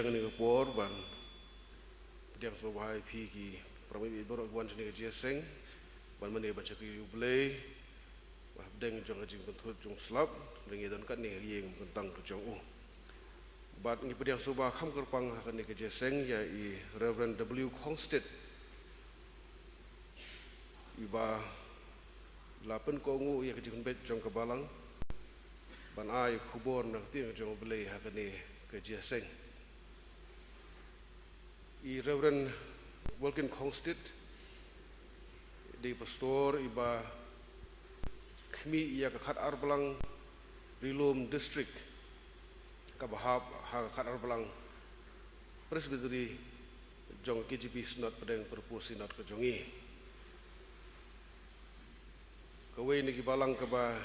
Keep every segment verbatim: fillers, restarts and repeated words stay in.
Kane ka por ban pdiang sngewbha ïa phi ki para bangeit baroh ki wan sha kane ka jingïaseng ban mane ban shakri ïa U Blei, ba hapdeng jong ka jingpynthut jong u slap, ngi don katne ha ïing kyntang ka jong u. Bad ngi pdiang sngewbha kham kyrpang ha kane ka jingïaseng ïa i Reverend W Khongstied, iba la pynkohnguh ïa ka jingpynbeit jong ka balang ban ai khubor na ka ktien ka jong U Blei ha kane ka jingïaseng. I Reverend Wilkin Khongstied dei pastor iba khmih ïa ka Khatar Balang Ri-lum District, kaba hap ha ka Khatar Balang Presbytery jong K J B Synod, pdeng pyrpus Synod ka jong i. Kawei na ki balang kaba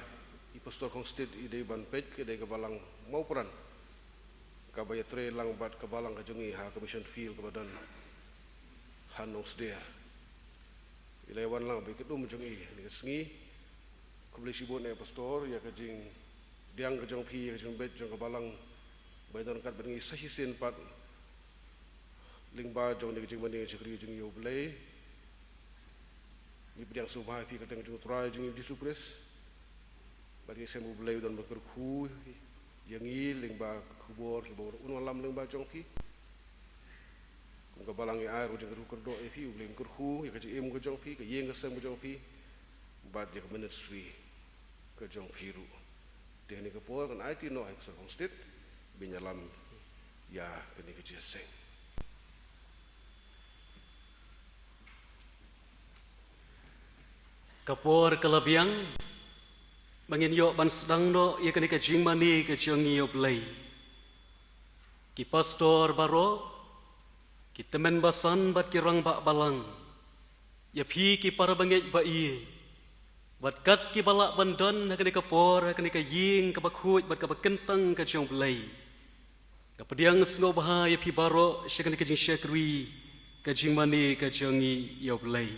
i Pastor Khongstied i dei ban peit ka dei ka balang Mawpran, kaba ïatrei lang bad ka balang ka jong i ha ka mission field kaba don ha Nongsder. I la wan lang bad ka dum jong i ha kane ka sngi. Khublei shibun eh Pastor ïa ka jingpdiang ka jong phi, ïa ka jingbeit jong ka balang, ba i don ryngkat bad ngi sa shisien pat lyngba jong kane ka jingmane shakri jong ngi ïa U Blei. Ngi pdiang sngewbha ïa phi ha ka kyrteng jong U Trai jong ngi U Jisu Khrist. Bad ngi sngew U Blei u don ban kyrkhu ïa ngi lyngba ka khubor kiba un wallam lyngba jong phi. Kum ka balang ngi ai ruh ka jingkyrkhu kyrdoh ïa phi, U Blei un kyrkhu ïa ka jingim ka jong phi, ka ïing ka sem ka jong phi, bad ïa ka ministry ka jong phi ruh. Te ha kane ka por ngan aiti noh ïa i Pastor Khongstied ban ïalam ïa kane ka jingïaseng. Ka por ka la biang ba ngin ïoh ban sdang noh ïa kane ka jingmane ka jong ngi ïa U Blei. Ki pastor baroh, ki tymmen basan bad ki rangbah balang, ïa phi ki para bangeit ba ïeit, bad kat kiba lah ban don ha kane ka por ha kane ka ïing kaba khuid bad kaba kyntang ka jong U Blei. Nga pdiang sngewbha ïa phi baroh sha kane ka jingshakri ka jingmane ka jong ngi ïa U Blei.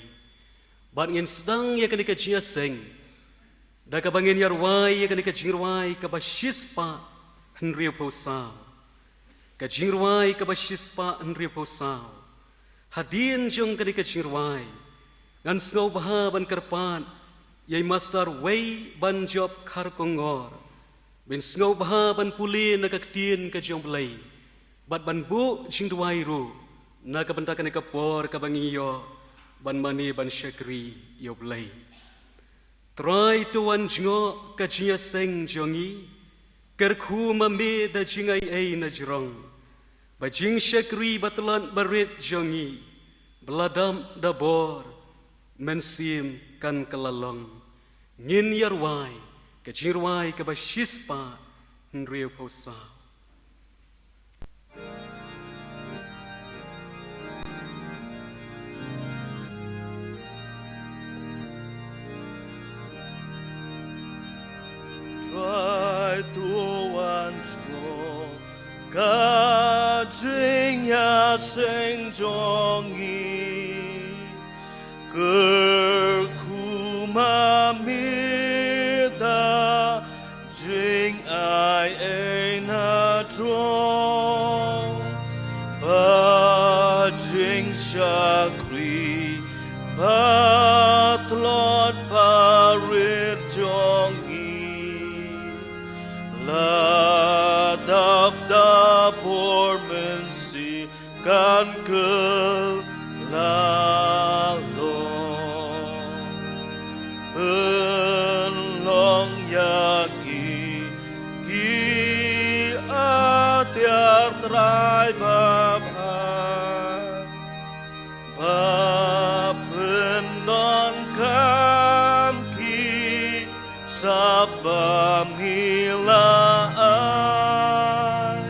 Bad ngin sdang ïa kane ka jingïaseng da kaba ngin ïa rwai ïa kane ka jingrwai kaba shispah hynriewphew saw. Ka jingrwai kaba shispah hynriewphew saw. Hadien jong kane ka jingrwai ngan sngewbha ban kyrpad ïa i Master Wei Ban Jop Kharkongor, ban sngewbha ban pule na ka ktien ka jong U Blei bad ban buh jingduwai ruh na ka bynta kane ka por kaba ngi ïoh ban mane ban shakri ïa U Blei. Trai, to wan jngoh ka jingïaseng jong ngi, kyrkhu ma me da jingaiei na jrong, ba jingshakri ba tlot ba rit jong ngi ba la dap da bor mynsiem kan kylla long. Ngin ïa rwai ka jingrwai kaba shispah hynriewphew saw. Trai, to wan jngoh ka jingïaseng jong ngi, kyrkhu ma me da jingaiei na jrong, ba jingshakri ba tlot ba rit jong ngi la dap da bor mynsiem kan kylla long. Pynlong ïa ngi ki atiar Trai babha, ba pyndonkam ki sap ba me la ai.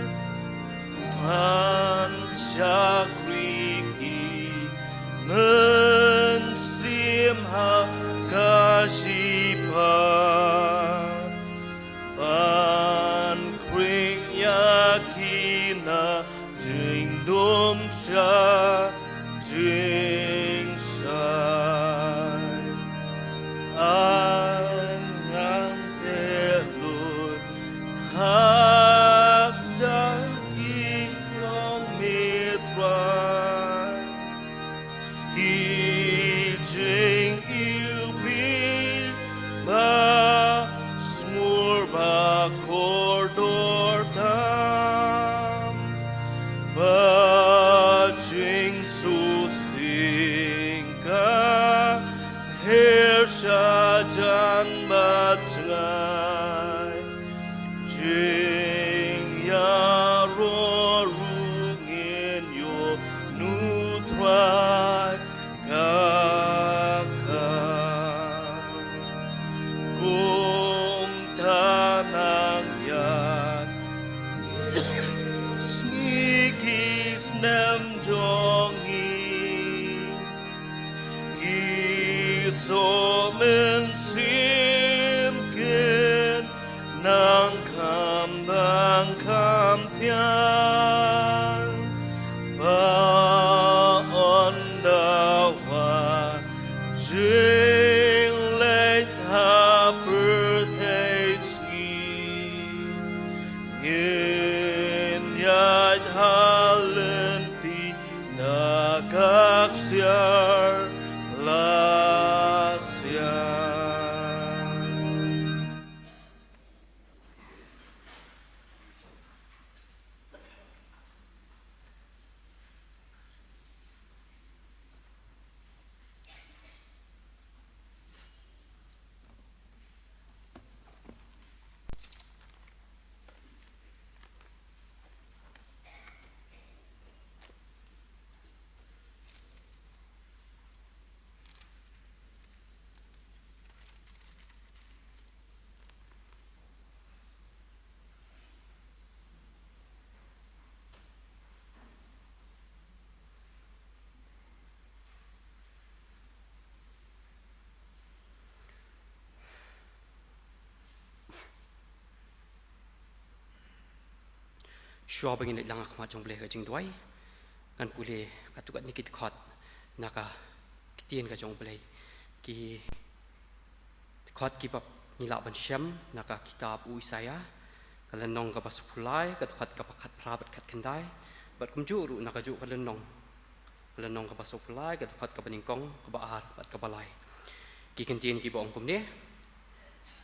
Ban shakri ki mynsiem ha ka shiphang, ban khring ïa ki na jingdum sha jingshai. Ai ngan te lu Ki jingiwbih ba sngewbha kordor tam, ba jingsusing ka her sha jan bad jngai. Jingïaroh ruh ngin ïoh nu Trai ka kam. Kumta nang ïa sngi ki snem jong ngi. Ki soh mynsiem kin nang kham bang kham thiang. Ba ynda wan jingleit ha pyrthei sngi, ngin ïaid ha lynti na ka ksiar la siang. Shuwa ba ngin leit lang ha khmat jong U Blei ha ka jingduwai, ngan pule katto katne ki dkhot na ka ktien ka jong U Blei. Ki dkhot kiba ngi lah ban shem na ka kitab u Isaïah, ka lynnong kaba sawphew lai, ka dkhot kaba khatphra bad khatkhyndai, bad kumjuh ruh na kajuh ka lynnong, ka lynnong kaba sawphew lai, ka dkhot kaba nyngkong, kaba ar bad kaba lai. Ki kyntien kiba ong kumne: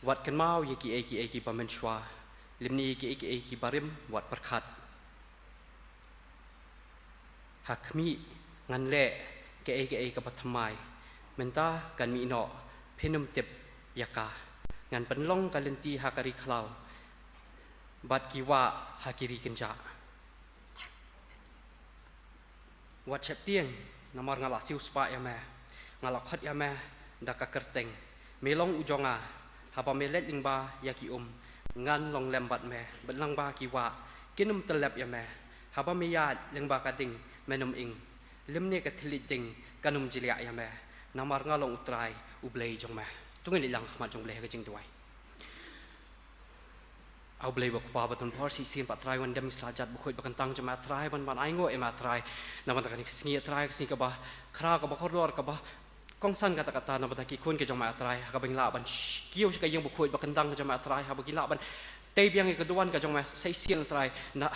Wat kynmaw ïa kiei kiei kiba mynshuwa, lymne ïa kiei kiei kiba rim wat pyrkhat. Ha khmih ngan leh kaei kaei kaba thymmai, mynta kan mih noh, phin ym tip ïa ka. Ngan pynlong ka lynti ha ka ri khlaw, bad ki wah ha ki ri kynjah. Wat sheptieng, namar nga la siewspah ïa me, nga la khot ïa me da ka kyrteng. Me long u jong nga. Haba me leit lyngba ïa ki um, ngan long lem bad me, bad lyngba ki wah kin ym tyllep ïa me. Haba me ïaid lyngba ka ding, men ym ing, lymne ka thylliej ding kan ym jliah ïa me, namar nga long U Trai U Blei jong me. To ngin leit lang ha khmat jong U Blei ha ka jingduwai. A U Blei uba U Kpa uba don bor, shisien pat Trai, wan dem sla jait bakhuid bakyntang jong me, Trai, ban ban ainguh ïa me, Trai, na ka bynta kane ka sngi, Trai, ka sngi kaba khraw, kaba kordor, kaba kongsan katta katta na ka bynta ki khun ka jong me, Trai, ha kaba ngi lah ban sh-, kiew sha ka ïing bakhuid bakyntang ka jong me, Trai, ha kaba ngi lah ban tei biang ïa ka duwan ka jong me shisien, Trai, na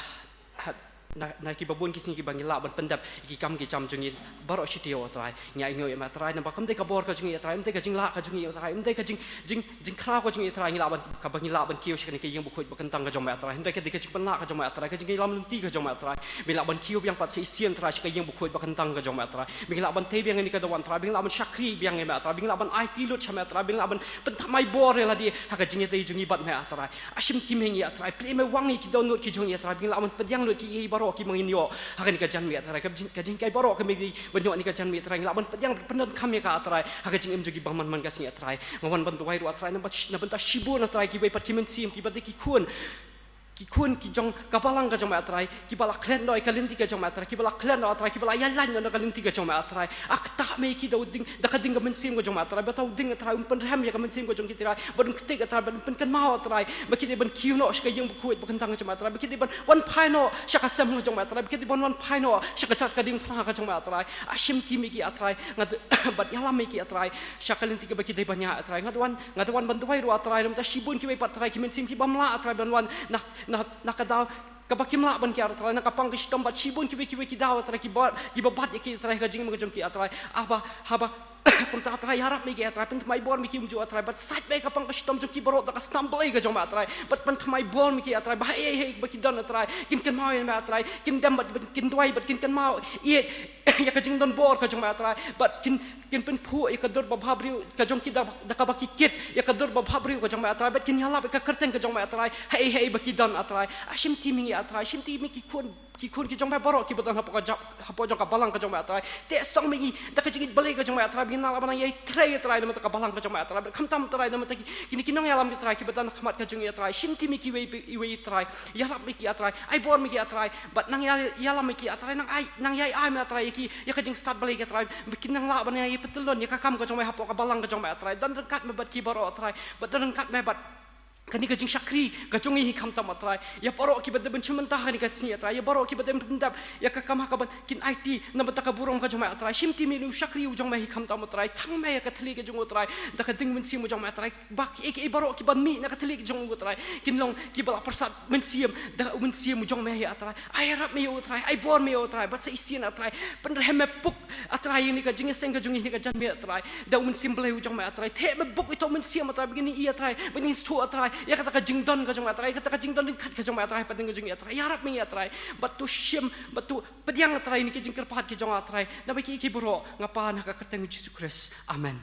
ha, na, na kiba bun ki sngi kiba ngi lah ban pyndep ïa ki kam ki jam jong ngi baroh shi taïew, Trai. Ngi ainguh ïa me, Trai, namar kam dei ka bor ka jong ngi, Trai, ym dei ka jinglah ka jong ngi, Trai, ym dei ka jing, jing, jingkhraw ka jong ngi, Trai, ngi lah ban, kaba ngi lah ban kiew sha kane ka ïing bakhuid bakyntang ka jong me, Trai. Hynrei ka dei ka jingpynlah ka jong me, Trai, ka jingïalam lynti ka jong me, Trai. Me lah ban kiew biang pat shisien, Trai, sha ka ïing bakhuid bakyntang ka jong me, Trai. Me lah ban tei biang ïa kane ka duwan, Trai. Me lah ban shakri biang ïa me, Trai. Me lah ban aiti lut sha me, Trai. Me lah ban pynthymmai bor ïa lade ha ka jingïadei jong ngi bad me, Trai. A shim tim ïa ngi, Trai, plie me wang ïa ki dohnud ki jong ngi, Trai, ba ngin lah ban pdiang lut ki ei baroh kiba ngin ïoh ha kane ka janmiet, Trai, ka jing, ka jinghikai baroh kiba ngin ïoh ha kane ka janmiet, Trai, ngin lah ban pdiang pyndonkam ïa ka, Trai, ha ka jingim jong ngi ba man man ka sngi, Trai. Nga wan ban duwai ruh, Trai, na ba, na bynta shibun, Trai, kiwei pat ki mynsiem kiba dei ki khun, ki khun ki jong ka balang ka jong me, Trai, kiba la klet noh ïa ka lynti ka jong me, Trai, kiba la klet noh, Trai, kiba la ïaid lait noh na ka lynti ka jong me, Trai. Aktah me ïa ki da u ding, da ka ding ka mynsiem ka jong me, Trai, ba uta u ding, Trai, un pynrhem ïa ka mynsiem ka jong ki, Trai, ba un ktik, Trai, ba un pynkynmaw, Trai, ba ki dei ban kiew noh sha ka ïing bakhuid bakyntang ka jong me, Trai, ba ki dei ban wan phai noh sha ka sem ka jong me, Trai, ba ki dei ban wan phai noh sha ka jar ka diengphna ka jong me, Trai. A shim tim ïa ki, Trai, nga, bad ïalam ïa ki, Trai, sha ka lynti kaba ki dei ban ïaid, Trai. Nga wan, nga wan ban duwai ruh, Trai, na bynta shibun kiwei pat, Trai, ki mynsiem ki bym lah, Trai, ban wan na, na, na ka daw kaba kim lah ban kiar, A Trai, na ka pang ka shitom bad shibun kiwei kiwei ki daw, A Trai, kiba, kiba bat ïa ki, A Trai, ha ka jingim ka jong ki, A Trai. Haba, haba, kumta, A Trai, ïarap me ki, A Trai, pynthymmai bor me ki kumjuh, A Trai, bad sait me ka pang ka shitom jong ki baroh da ka snam Blei ka jong me, A Trai, bad pynthymmai bor me ki, A Trai, ba hei hei ba ki don, A Trai, kin kynmaw ïa me, A Trai, kin dem bad, bad kin duwai bad kin kynmaw ïa, ïa ka jingdon bor ka jong me, A Trai, bad kin, kin pynphuh ïa ka dur babha briew ka jong ki da, da kaba ki kit ïa ka dur babha briew ka jong me, A Trai, bad kin ïalap ïa ka kyrteng ka jong me, A Trai, hei hei ba ki don, A Trai. Ah, shimti me ngi, A Trai, shimti me ki khun, ki khun ki jong me baroh kiba don hapoh ka jap, hapoh jong ka balang ka jong me, A Trai. Te song me ngi da ka jingïeit Blei ka jong me, A Trai, ba ngin lah ban nang ïai trei, A Trai, namar ka balang ka jong me, A Trai, bad khamtam, A Trai, namar ki, kine ki nongïalam, A Trai, kiba don ha khmat ka jong ngi, A Trai. Shimti me kiwei, iwei, A Trai. Ïalap me ki, A Trai, ai bor me ki, A Trai, bad nang ïa, ïalam me ki, A Trai, nang ai, nang ïai ai me, A Trai, ïa ki, ïa ka jingstad Blei, A Trai, ba kin nang lah ban ïa, ïa pyntylun ïa ka kam ka jong me hapoh ka balang ka jong me, A Trai. Don ryngkat me bad ki baroh, A Trai, bad don ryngkat me bad kane ka jingshakri ka jong ngi hi khamtam, A Trai. Ïa baroh kiba dei ban shim bynta ha kane ka sngi, A Trai, ïa baroh kiba dei ban pyndep ïa ka kam ha kaban kin aiti na bynta ka burom ka jong me, A Trai. Shimti me une u shakri u jong me hi khamtam, A Trai. Thang me ïa ka thylliej ka jong u, A Trai, da ka ding mynsiem u jong me, A Trai. Ba ki, ki baroh kiban mih na ka thylliej ka jong u, A Trai, kin long kiba la pyrsad mynsiem da u mynsiem u jong me hi, A Trai. Ai ïarap me ïa u, A Trai, ai bor me ïa u, A Trai, bad sa shisien, A Trai, pynrhem me puk, A Trai, ïa kane ka jingïaseng ka jong ngi ha kane ka janmiet, A Trai, da u Mynsiem Blei u jong me, A Trai. Theh me puk ïa uto u mynsiem, A Trai, ba ngin ïohi, A Trai, ba ngin sngewthuh, A Trai, ïa kata ka jingdon ka jong me, A Trai, ïa kata ka jingdon ryngkat ka jong me, A Trai, ha ka jingim, A Trai. Ïarap me ïa, A Trai, bad to shim, bad to pdiang, A Trai, ïa kine ki jingkyrpad ki jong nga, A Trai, namar ki, ki baroh nga pan ha ka kyrteng u Jisu Khrist. Amen.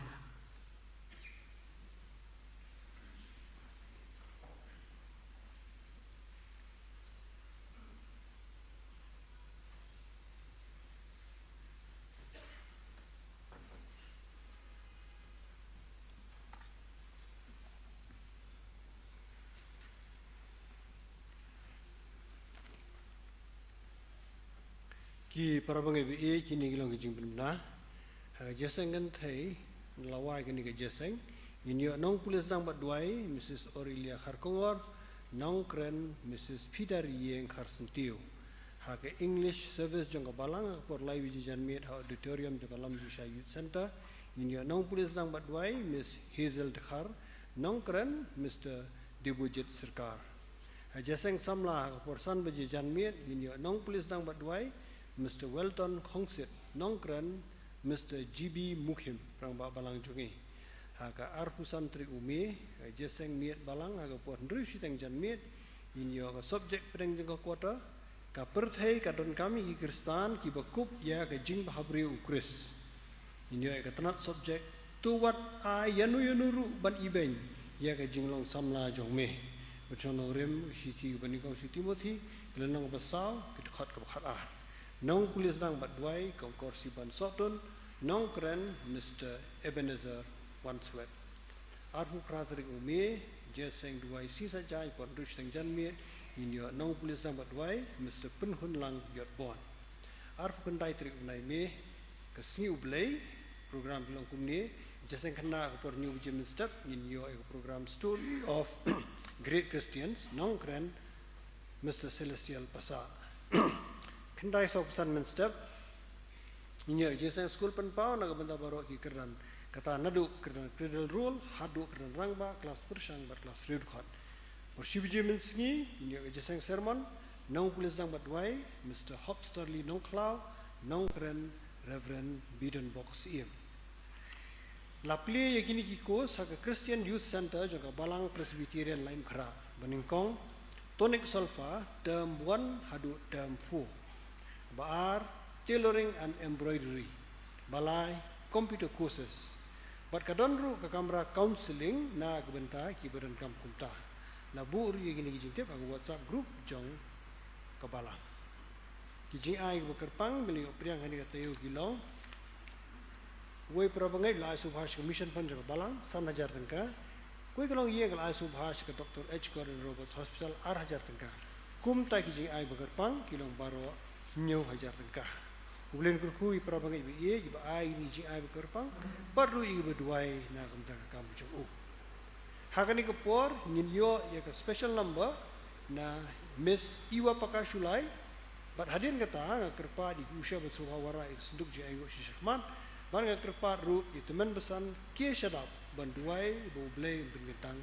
Ki para bangeit ba ïeit, kine ki long ki jingpynbna. Ha ka jingïaseng kynthei, la wai kane ka jingïaseng. Ngin ïoh nongpule sdang bad duwai, Missus Aurelia Kharkongor, nongkren, Missus Peter Ïeng Kharsyntiew. Ha ka English service jong ka balang, ha ka por lai baje janmiet ha auditorium jong ka Lamjungsha Youth Centre, ngin ïoh nongpule sdang bad duwai, Miss Hazel Dkhar, nongkren, Mister Debojit Sirkar. Ha ka jingïaseng samla, ha ka por san baje janmiet, ngin ïoh nongpule sdang bad duwai, Mister Welton Khongsit, nongkren, Mister G B Mukhim, rangbah balang jong ngi. Ha ka arphew san tarik u May, ha ka jingïaseng miet balang, ha ka por hynriew shiteng janmiet, ngin ïoh ka subject pdeng jong ka quarter, ka pyrthei ka donkam ïa ki Khristan kiba kup ïa ka jingbhabriew u Khrist. Ngin ïoh ïa ka tnat subject, to wat ai ïano ïano ruh ban ibeiñ ïa ka jinglong samla jong me. Bad sha nongrim shithi kaba nyngkong sha u Timothi, ka lynnong kaba saw, ka dkhot kaba khatar. Nongpule sdang bad duwai, Kong Korsibam Sohtun, nongkren, Mister Ebenezer Wanswet. Arphew phra tarik u May, jingïaseng duwai sngi Saitjaiñ, por hynriew shiteng janmiet, ngin ïoh nongpule sdang bad duwai, Mister Pynhunlang Ïotbon. Arphew khyndai tarik u bnai May, ka sngi U Blei, program ki long kumne, jingïaseng khynnah ha ka por hynñiew baje mynstep, ngin ïoh ïa ka program Story of Great Christians, nongkren, Mister Celestial Passah. Khyndai sawphew san mynstep, ngin ïoh jingïaseng skul pynpaw na ka bynta baroh ki kyrdan. Kata naduh kyrdan Cradle Roll haduh kyrdan Rangbah, klas pyrshang bad klas riewdkhot. Por shi baje mynsngi, ngin ïoh jingïaseng sermon, nongpule sdang bad duwai, Mister Hawksterly Nongkhlaw, nongkren, Reverend Bidon Bok Syiem. La plie ïa kine ki course ha ka Christian Youth Centre jong ka Balang Presbyterian Laitumkhrah, ba nyngkong, Tonic Solfa, term one haduh term four. Ba ar, Tailoring and Embroidery. Ba lai, Computer Courses. Bad ka don ruh ka kamra counselling na ka bynta kiba donkam kumta. La buh ruh ïa kine ki jingtip ha ka WhatsApp group jong ka balang. Ki jingai kiba kyrpang, ba la ïoh pdiang ha kane ka taïew ki long. Uwei para bangeit la ai sngewbha sha ka Mission Fund jong ka balang, san hajar tyngka. Uwei ka longïing ka la ai sngewbha sha ka Doctor H Gordon Roberts Hospital, ar hajar tyngka. Kumta ki jingai ba kyrpang, ki long baroh hynñiew hajar tyngka. U Blei un kyrkhu ïa para bangeit ba ïeit, kiba ai ïa kine ki jingai ba kyrpang, bad ruh ïa kiba duwai na ka bynta ka kam jong u. Ha kane ka por, ngin ïoh ïa ka special number na Miss Iwa Pakashulai, bad hadien kata nga kyrpad ïa ki usher ban sngewbha wanrah ïa ka synduk jingai aiwuh sha shakhmat, bad nga kyrpad ruh ïa u tymmen basan K. Shadap ban duwai ba U Blei un pynkyntang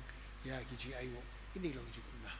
ïa ki jingai aiwuh. Kine ki long ki jingkyrmen.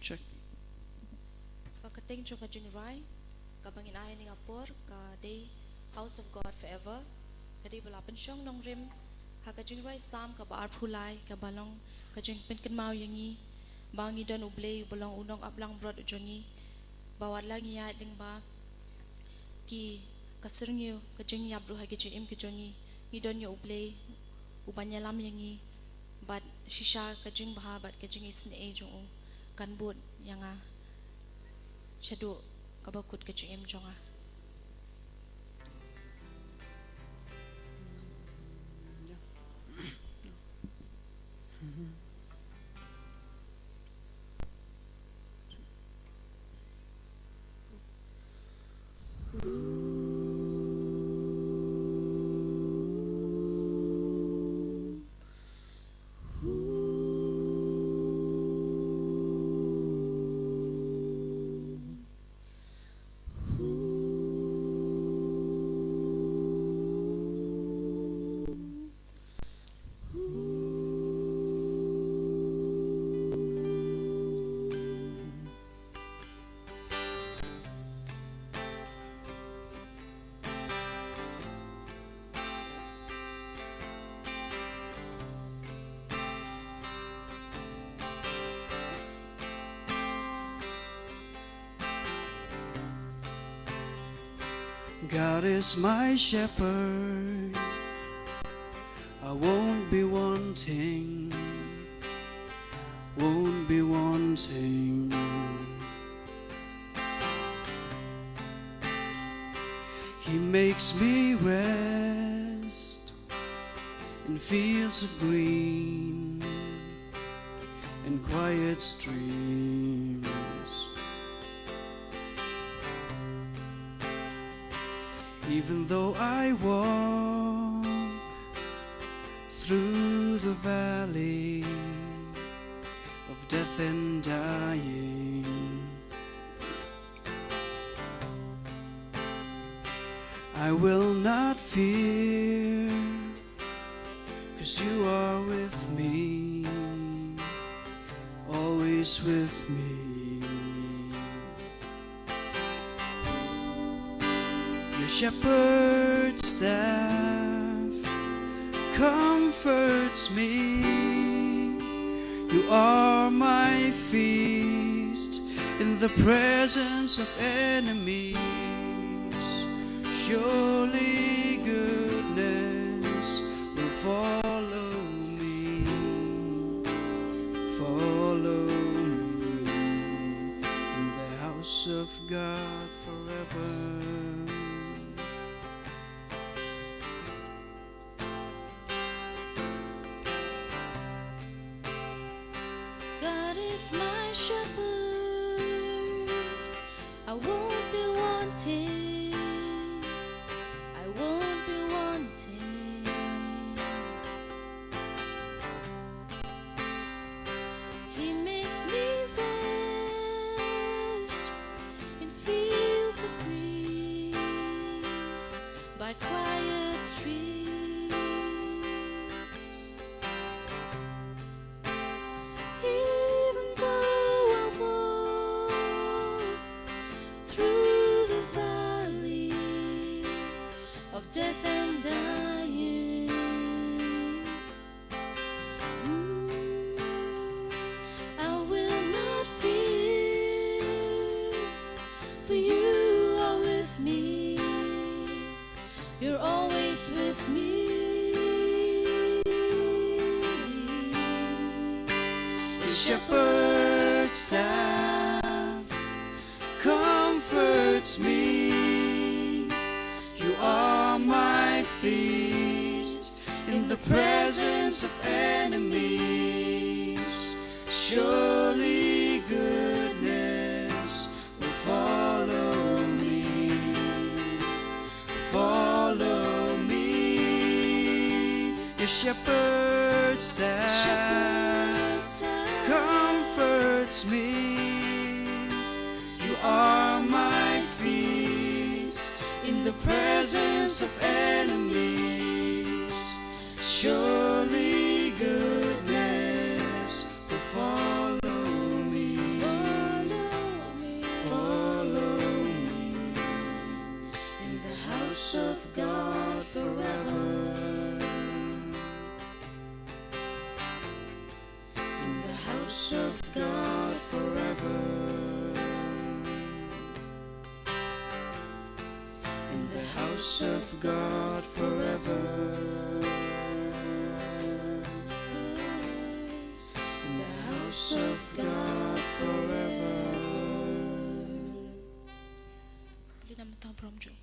Check. Ba ka teng jong ka jingrwai kaba ngin ai ha kane ka por ka dei House of God Forever. Ka dei ba la pynshong nongrim ha ka jingrwai Salm kaba arphew lai, kaba long ka jingpynkynmaw ïa ngi ba ngi don U Blei uba long u nongaplangbrot u jong ngi, ba wat la ngi ïaid lyngba ki ka syrngiew ka jingïap ruh ha ki jingim ki jong ngi, ngi don ïa U Blei uban ïalam ïa ngi, bad shisha ka jingbha bad ka jingisynei jong u kan bud ïa nga shaduh kaba kut ka jingim jong nga. God is my shepherd, I won't be wanting, won't be wanting. He makes me rest in fields of green and quiet streams. Even though I walk through the valley of death and dying, I will not fear, 'cause you are with me, always with me. Your shepherd staff comforts me. You are my feast in the presence of enemies. Surely goodness will follow me, follow me in the house of God forever. God is my shepherd, I won't be wanting, I won't be wanting. He makes me rest in fields of green, by quiet streams. Even though I walk through the valley of death and dying, mm, I will not fear, for you are with me. You're always with me. The shepherd's staff comforts me. You are my feast in the presence of enemies. Surely goodness will follow me, follow me. Your shepherd's staff, shepherd's staff comforts me. You are my feast in the presence of enemies. Surely goodness will follow me, house of God forever. In the house of God forever. In the house of God forever. Pule na mynta burom jong.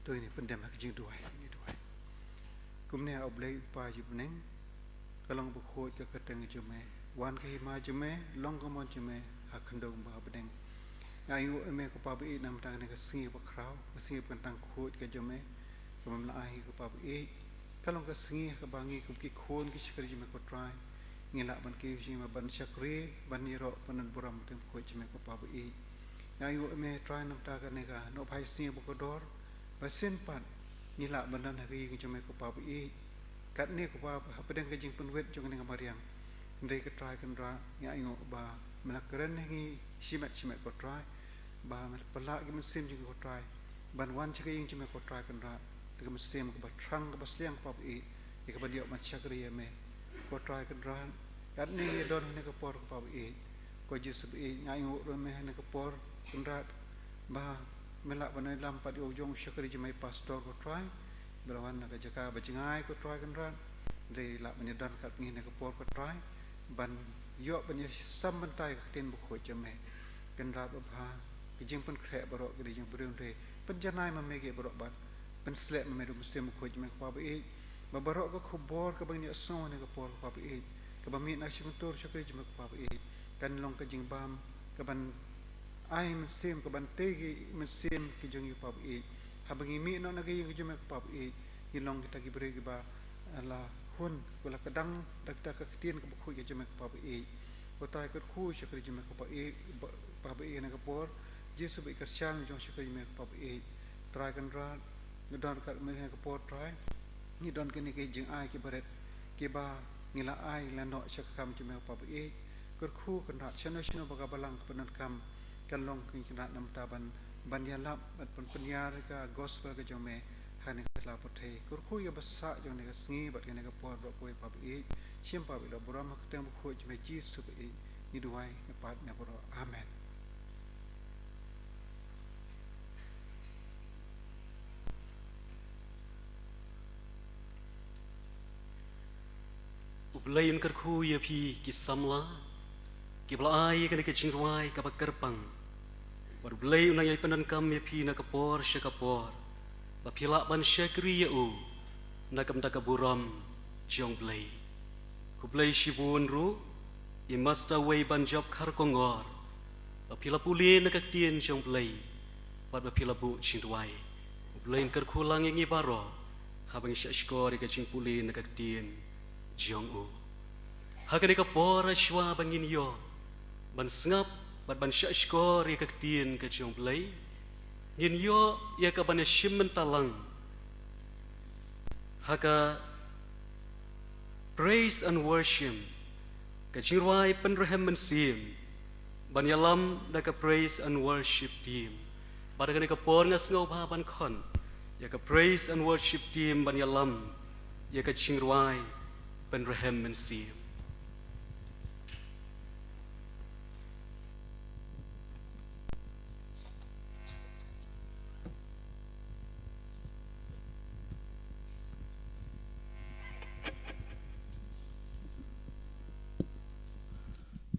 To ngin ïa pyndem ha ka jingduwai, ngin ïa duwai. Kumne, A U Blei U Kpa jong U Bneng, ka long bakhuid ka kyrteng jong me. Wan ka hima jong me, long ka mon jong me ha khyndew bad ha bneng. Nga ïohi ïa me ko Pa baieit, namar kane ka sngi bakhraw, ka sngi ba kyntang khuid ka jong me, kaba me la ai ko Pa baieit. Ka long ka sngi kaba ngi kum ki khun ki shakri jong me ko Trai, ngi lah ban kiew jingmut ban shakri, ban ïaroh, ban don burom ha ka kyrteng bakhuid jong me ko Pa baieit. Nga ïohi ïa me Trai, namar kane ka nohphai sngi bakordor, ba shisien pat ngi lah ban don ha ka ïing jong me ko Pa baieit. Katne ko Pa, hapdeng ka jingpynwit jong kane ka mariang, hynrei ko Trai Kynrad, nga ïohi ba me la kren ha ngi shimet shimet ko Trai, ba me la pynlah ki mynsiem jong ngi ko Trai ban wan sha ka ïing jong me ko Trai Kynrad, da ka mynsiem kaba thrang, kaba sliang ko Pa baieit, ïa kaban ïoh ban shakri ïa me ko Trai Kynrad. Katne ngi don ha kane ka por ko Pa baieit, ko Jisu baieit, nga ïohi ruh ïa me ha kane ka por Kynrad, ba me lah ban ïalam pat ïa u jong u shakri jong me Pastor ko Trai, ba la wan na ka jaka ba jngai ko Trai Kynrad. Hynrei lah ban ïadon katne ha kane ka por ko Trai, ban ïoh ban ïasam bynta ïa ka ktien bakhuid jong me. Kynrad babha, ki jingpynkhreh baroh ki dei jingbriew, hynrei pynjanai ma me ki baroh bad pynsleh ma me da u Mynsiem Bakhuid jong me ko Pa baieit, ba baroh ka khubor kaba ngin ïasngew ha kane ka por ko Pa baieit, kaba mih na ka shyntur shakri jong me ko Pa baieit, kan long ka jingbam kaban ai mynsiem, kaban tei ki mynsiem ki jong ngi ko Pa baieit. Haba ngi mih noh na ka ïing ka jong me ko Pa baieit, ngin long kita ki briew kiba, ah, la hun, kiba la kdang da kita ka ktien kaba khuid ka jong me ko Pa baieit. Ko Trai, kyrkhu shakri jong me ko Pa baieit, ba, Pa baieit, ha kane ka por. Jisu baieit, kyrshan u jong u shakri jong me ko Pa baieit. Trai Kynrad, ngi don katne ha kane ka por Trai, ngi don kine ki jingai kiba rit, kiba ngi la ai la noh sha ka kam jong me ko Pa baieit. Kyrkhu Kynrad, shano shano ba ka balang ka pyndonkam, kan long ka Kynrad namar ban, ban ïalap bad ban pynïar ka gospel ka jong me ha kane ka sla pyrthei. Kyrkhu ïa ka basa jong kane ka sngi bad kane ka por baroh kawei Pa baieit. Shim Pa baieit la burom ha ka kyrteng bakhuid jong me Jisu baieit, ngi duwai, ngi pat, ngi burom. Amen. U Blei un kyrkhu ïa phi ki samla kiba la ai ïa kane ka jingrwai kaba kyrpang. Bad U Blei un nang ïai pyndonkam ïa phi na ka por sha ka por, ba phi lah ban shakri ïa u na ka bynta ka burom jong U Blei. Khublei shibun ruh i Master Wei Banjop Kharkongor, ba phi la pule na ka ktien jong U Blei bad ba phi la buh jingduwai. U Blei un kyrkhu lang ïa ngi baroh haba ngi shahshkor ïa ka jingpule na ka ktien jong u. Ha kane ka por, shuwa ba ngin ïoh ban sngap bad ban shahshkor ïa ka ktien ka jong U Blei, ngin ïoh ïa kaban ïashim bynta lang ha ka praise and worship, ka jingrwai pynrhem mynsiem, ban ïalam da ka praise and worship team. Bad ha kane ka por nga sngewbha ban khot ïa ka praise and worship team ban ïalam ïa ka jingrwai pynrhem mynsiem.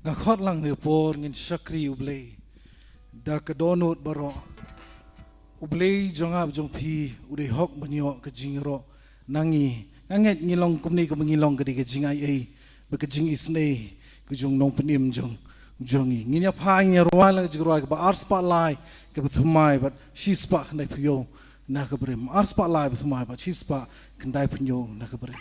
Nga khot lang ne por ngin shakri U Blei da ka dohnud baroh. U Blei jong nga bad jong phi u dei hok ban ïoh ka jingïaroh na ngi. Nga ngeit ngi long kumne kumba ngi long ka dei ka jingaiei bad ka jingisynei ka jong u Nongpynim jong, jong ngi. Ngin ïa phai, ngin ïa rwai lang ka jingrwai kaba arspah lai, kaba thymmai bad shispah khyndaiphew na ka brim. Arspah lai bad thymmai bad shispah khyndaiphew na ka brim.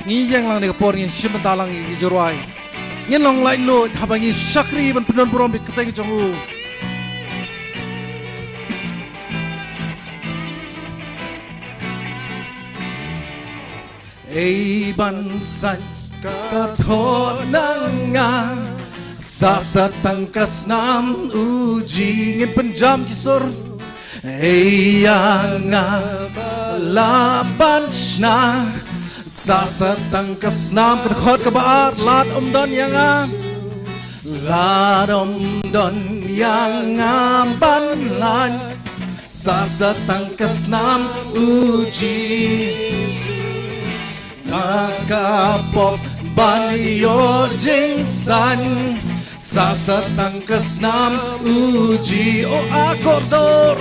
Ngi ïeng lang ne ka por, ngin shim bynta lang ïa ki jingrwai. Ngin long laitluid haba ngi shakri ban pyndon burom ïa ka kyrteng jong u. Ei ban sait ka thot na nga, sa sa tang ka snam u ji. Ngin pynjam ki sur. Ei ïa nga la ban shna, sa sa tang ka snam. Ka dkhot kaba ar, lad ym don ïa nga, lad ym don ïa nga ban lait, sa sa tang ka snam u Jisu. Nga ka pop ban ïoh jingsan, sa sa tang ka snam u ji. O a kordor,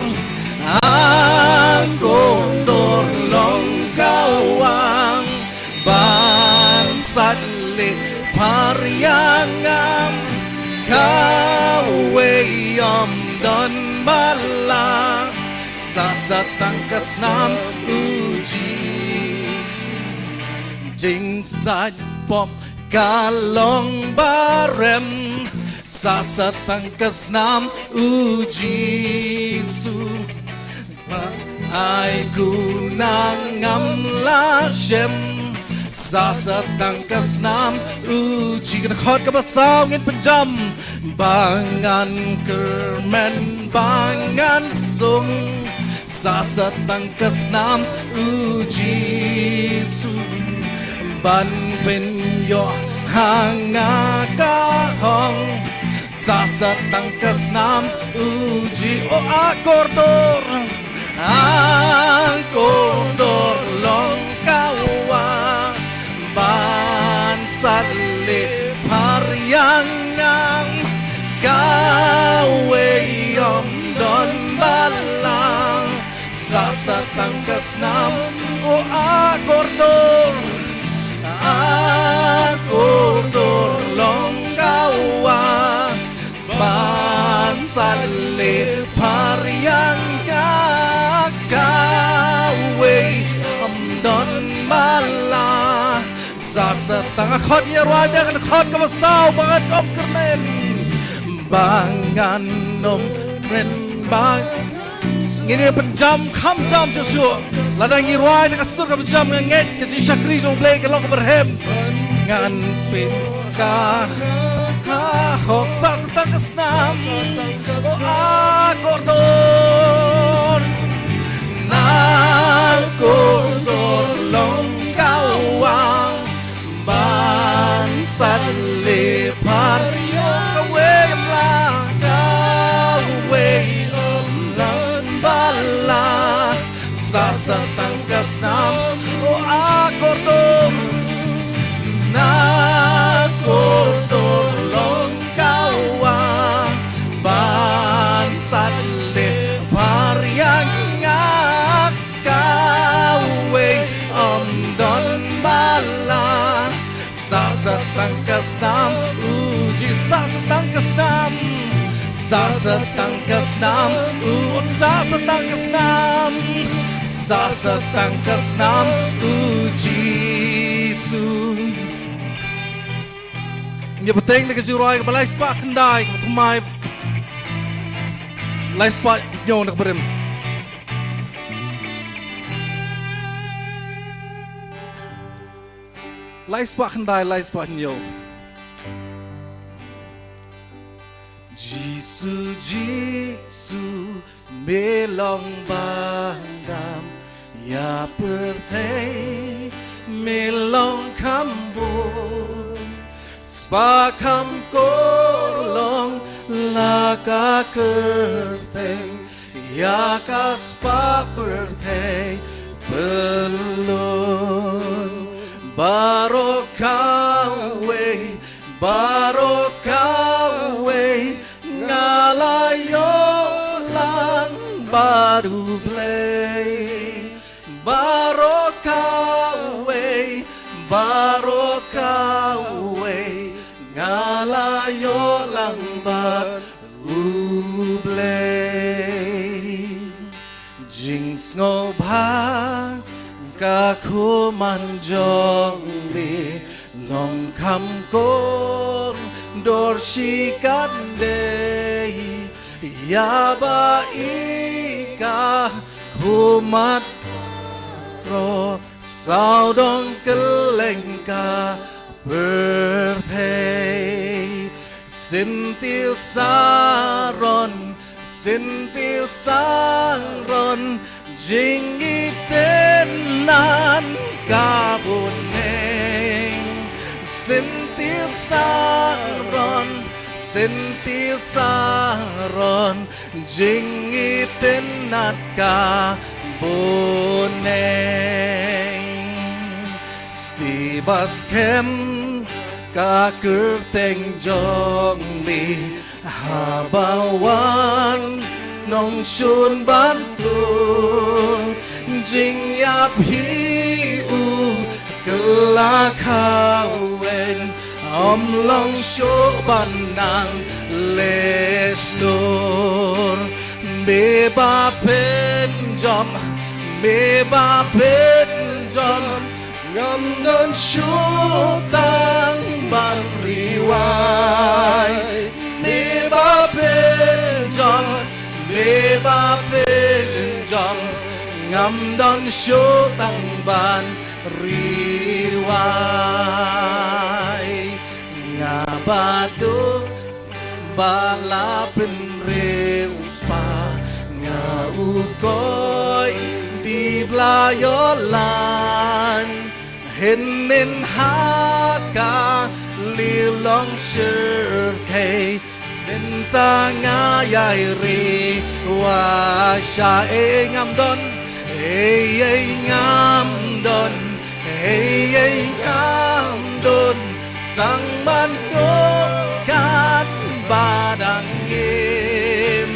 a kordor long ka wang ban sat leh phar ïa nga, kawei ym don bala, sa sa tang ka snam u Jisu. Jingsait pop ka long barem, sa sa tang ka snam u Jisu. Ai ku na ngam la shem, sa sa tang ka snam u ji. Ka dkhot kaba saw ngin pynjam. Ba ngan kyrmen, ba ngan sung, sa sa tang ka snam u Jisu. Ban pynïoh ha nga ka hok, sa sa tang ka snam u ji. O a kordor, a kordor long ka wang ban sat leh phar ïa nga, kawei ym don bala, sa sa tang ka snam. O a kordor, a kordor long ka wang ban sat leh phar ïa nga, kawei ym don bala, sa sa tang. Khot ïa rwai biang, khot kaba saw. Ba ngan ym kyrmen, ba ngan ym kyrmen, ba Ngin ïa pynjam kham jam shuh shuh. Lada ngi rwai na ka sur kaba jam, nga ngeit ka jingshakri jong U Blei ka long kaba rhem. Ngan pynka ha hok sa sa tang ka snam. O a kordor, na kordor long ka wang ban sat leh phar ïa nga, kawei ym lah, kawei ym lah bala, sa sa tang ka snam. O a kordor, na kordor long ka wang ban sat leh phar ïa nga, kawei ym don bala, sa sa tang ka snam u Jisu, sa sa tang ka snam, sa sa tang ka snam u, sa sa tang ka snam, sa sa tang ka snam u Jisu. Ngi bteng da ka jingrwai kaba lai spah khyndai, kaba thymmai lai spah hynñiew na ka barim. Lai spah khyndai, lai spah hynñiew. Jisu Jisu Jisu, me long ba dam ïa pyrthei, me long kham bun. Spah kham kor long la ka kyrteng ïa ka spah pyrthei pyllun. Baroh kawei, baroh kawei, nga la ïoh lang bad U Blei. Baroh kawei, baroh kawei, nga la ïoh lang bad U Blei. Jingsngewbha ka khmat jong me long kham kordor shi katdei, ïa ba ïa ka khmat ro sawdong kylleng ka pyrthei. Syntiew saron, syntiew saron, jingitynnad ka bneng. Syntiew saron, syntiew saron, jingitynnad ka bneng. Sngewbha skhem ka kyrteng jong me, haba wan nongshun ban tur, jingïap hi u kylla khawen, ym long shuh ban nang leh shlur. Me ba pynjop, me ba pynjop, ngam don shuh tang ban riewai. Me ba pynjop, me ba pynjop, ngam don shuh tang ban riewai. Nga baduk ba la pynriewspah, nga u koit dih ba la ïoh lang. Hynnin ha ka liang long shyrkhei, mynta nga ïai riewspah. Ei ei ngam don, ei ei ngam don, ei ei ngam don, tang ban nguh katba dang im.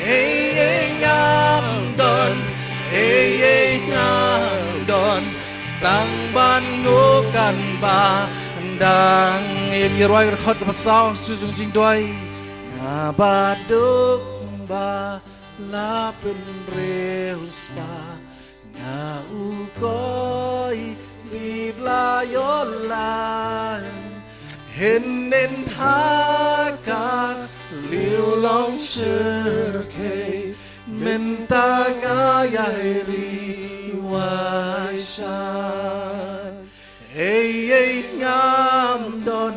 Ei ei ngam don, ei ei ngam don, tang ban nguh katba dang im. Ïa rwai ka dkhot kaba saw sha u jingduwai. Nga baduk ba la pynriewspah, nga u koit dih ba la ïoh lang. Hynnin ha ka liang long shyrkhei, mynta nga ïai riewspah. Ei ei ngam don,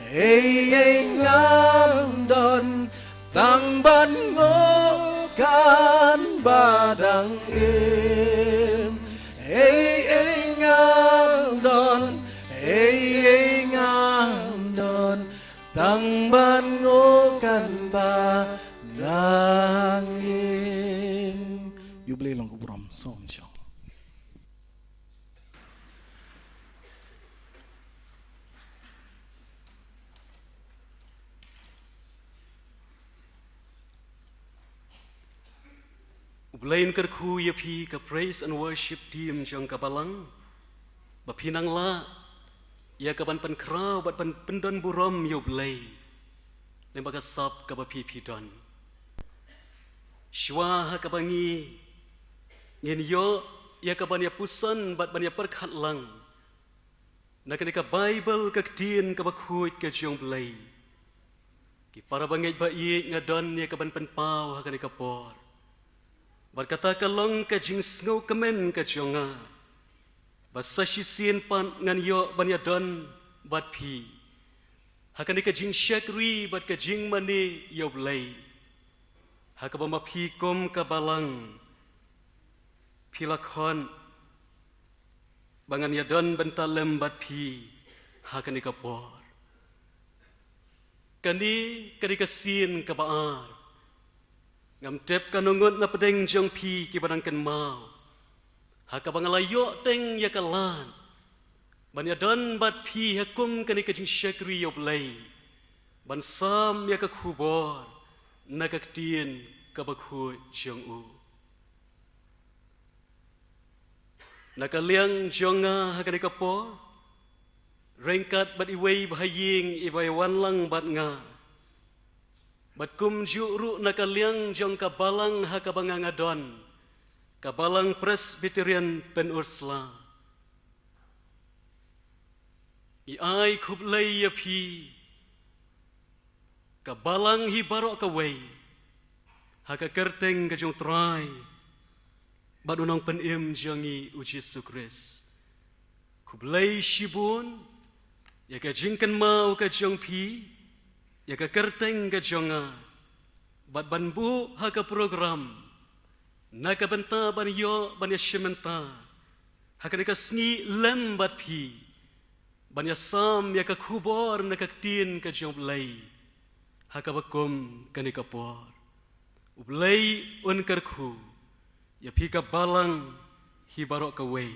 ei ei ngam don, tang ban nguh katba dang im. Ei ei ngam don, ei ei ngam don, tang ban nguh katba dang im. Ïa U Blei long ka burom. Sngewbha. U Blei un kyrkhu ïa phi, ka praise and worship team jong ka balang, ba phi nang lah ïa ka ban pynkhraw bad ban pyndon burom ïa U Blei lyngba ka sap kaba phi phi don. Shuwa ha kaba ngi ngin ïoh ïa ka ban ïa puson bad ban ïa pyrkhat lang na kane ka Baibl, ka ktien kaba khuid ka jong U Blei, ki para bangeit ba ïeit, nga don ïa ka ban pynpaw ha kane ka por. Bad kata ka long ka jingsngewkmen ka jong nga ba sa shisien pat ngan ïoh ban ïa don bad phi. Ha kane ka jingshakri bad ka jingmane ïa U Blei, ha kaba ma phi kum ka balang phi la khot ba ngan ïadon bynta lem bad phi ha kane ka por. Kane ka dei ka sien kaba ar. Ngam tip kano ngut na pdeng jong phi kiba dang kynmaw, ha kaba nga la ïoh teng ïa ka lad ban ïadon bad phi ha kum kane ka jingshakri ïa U Blei, ban sam ïa ka khubor na ka ktien kaba khuid jong u. Na ka liang jong nga ha kane ka por, ryngkat bad iwei bha ïing iba ïa wan lang bad nga, bad kumjuh ruh na ka liang jong ka balang ha kaba nga nga don, ka Balang Presbyterian Pynursla, ngi ai khublei ïa phi, ka balang hi baroh kawei, ha ka kyrteng ka jong U Trai bad U Nongpynim jong ngi U Jisu Khrist. Khublei shibun ïa ka jingkynmaw ka jong phi ïa ka kyrteng ka jong nga, bad ban buh ha ka program na ka bynta ban ïoh ban ïashim bynta ha kane ka sngi lem bad phi, ban ïasam ïa ka khubor na ka ktien ka jong U Blei ha kaba kum kane ka por. U Blei un kyrkhu ïa phi ka balang hi baroh kawei.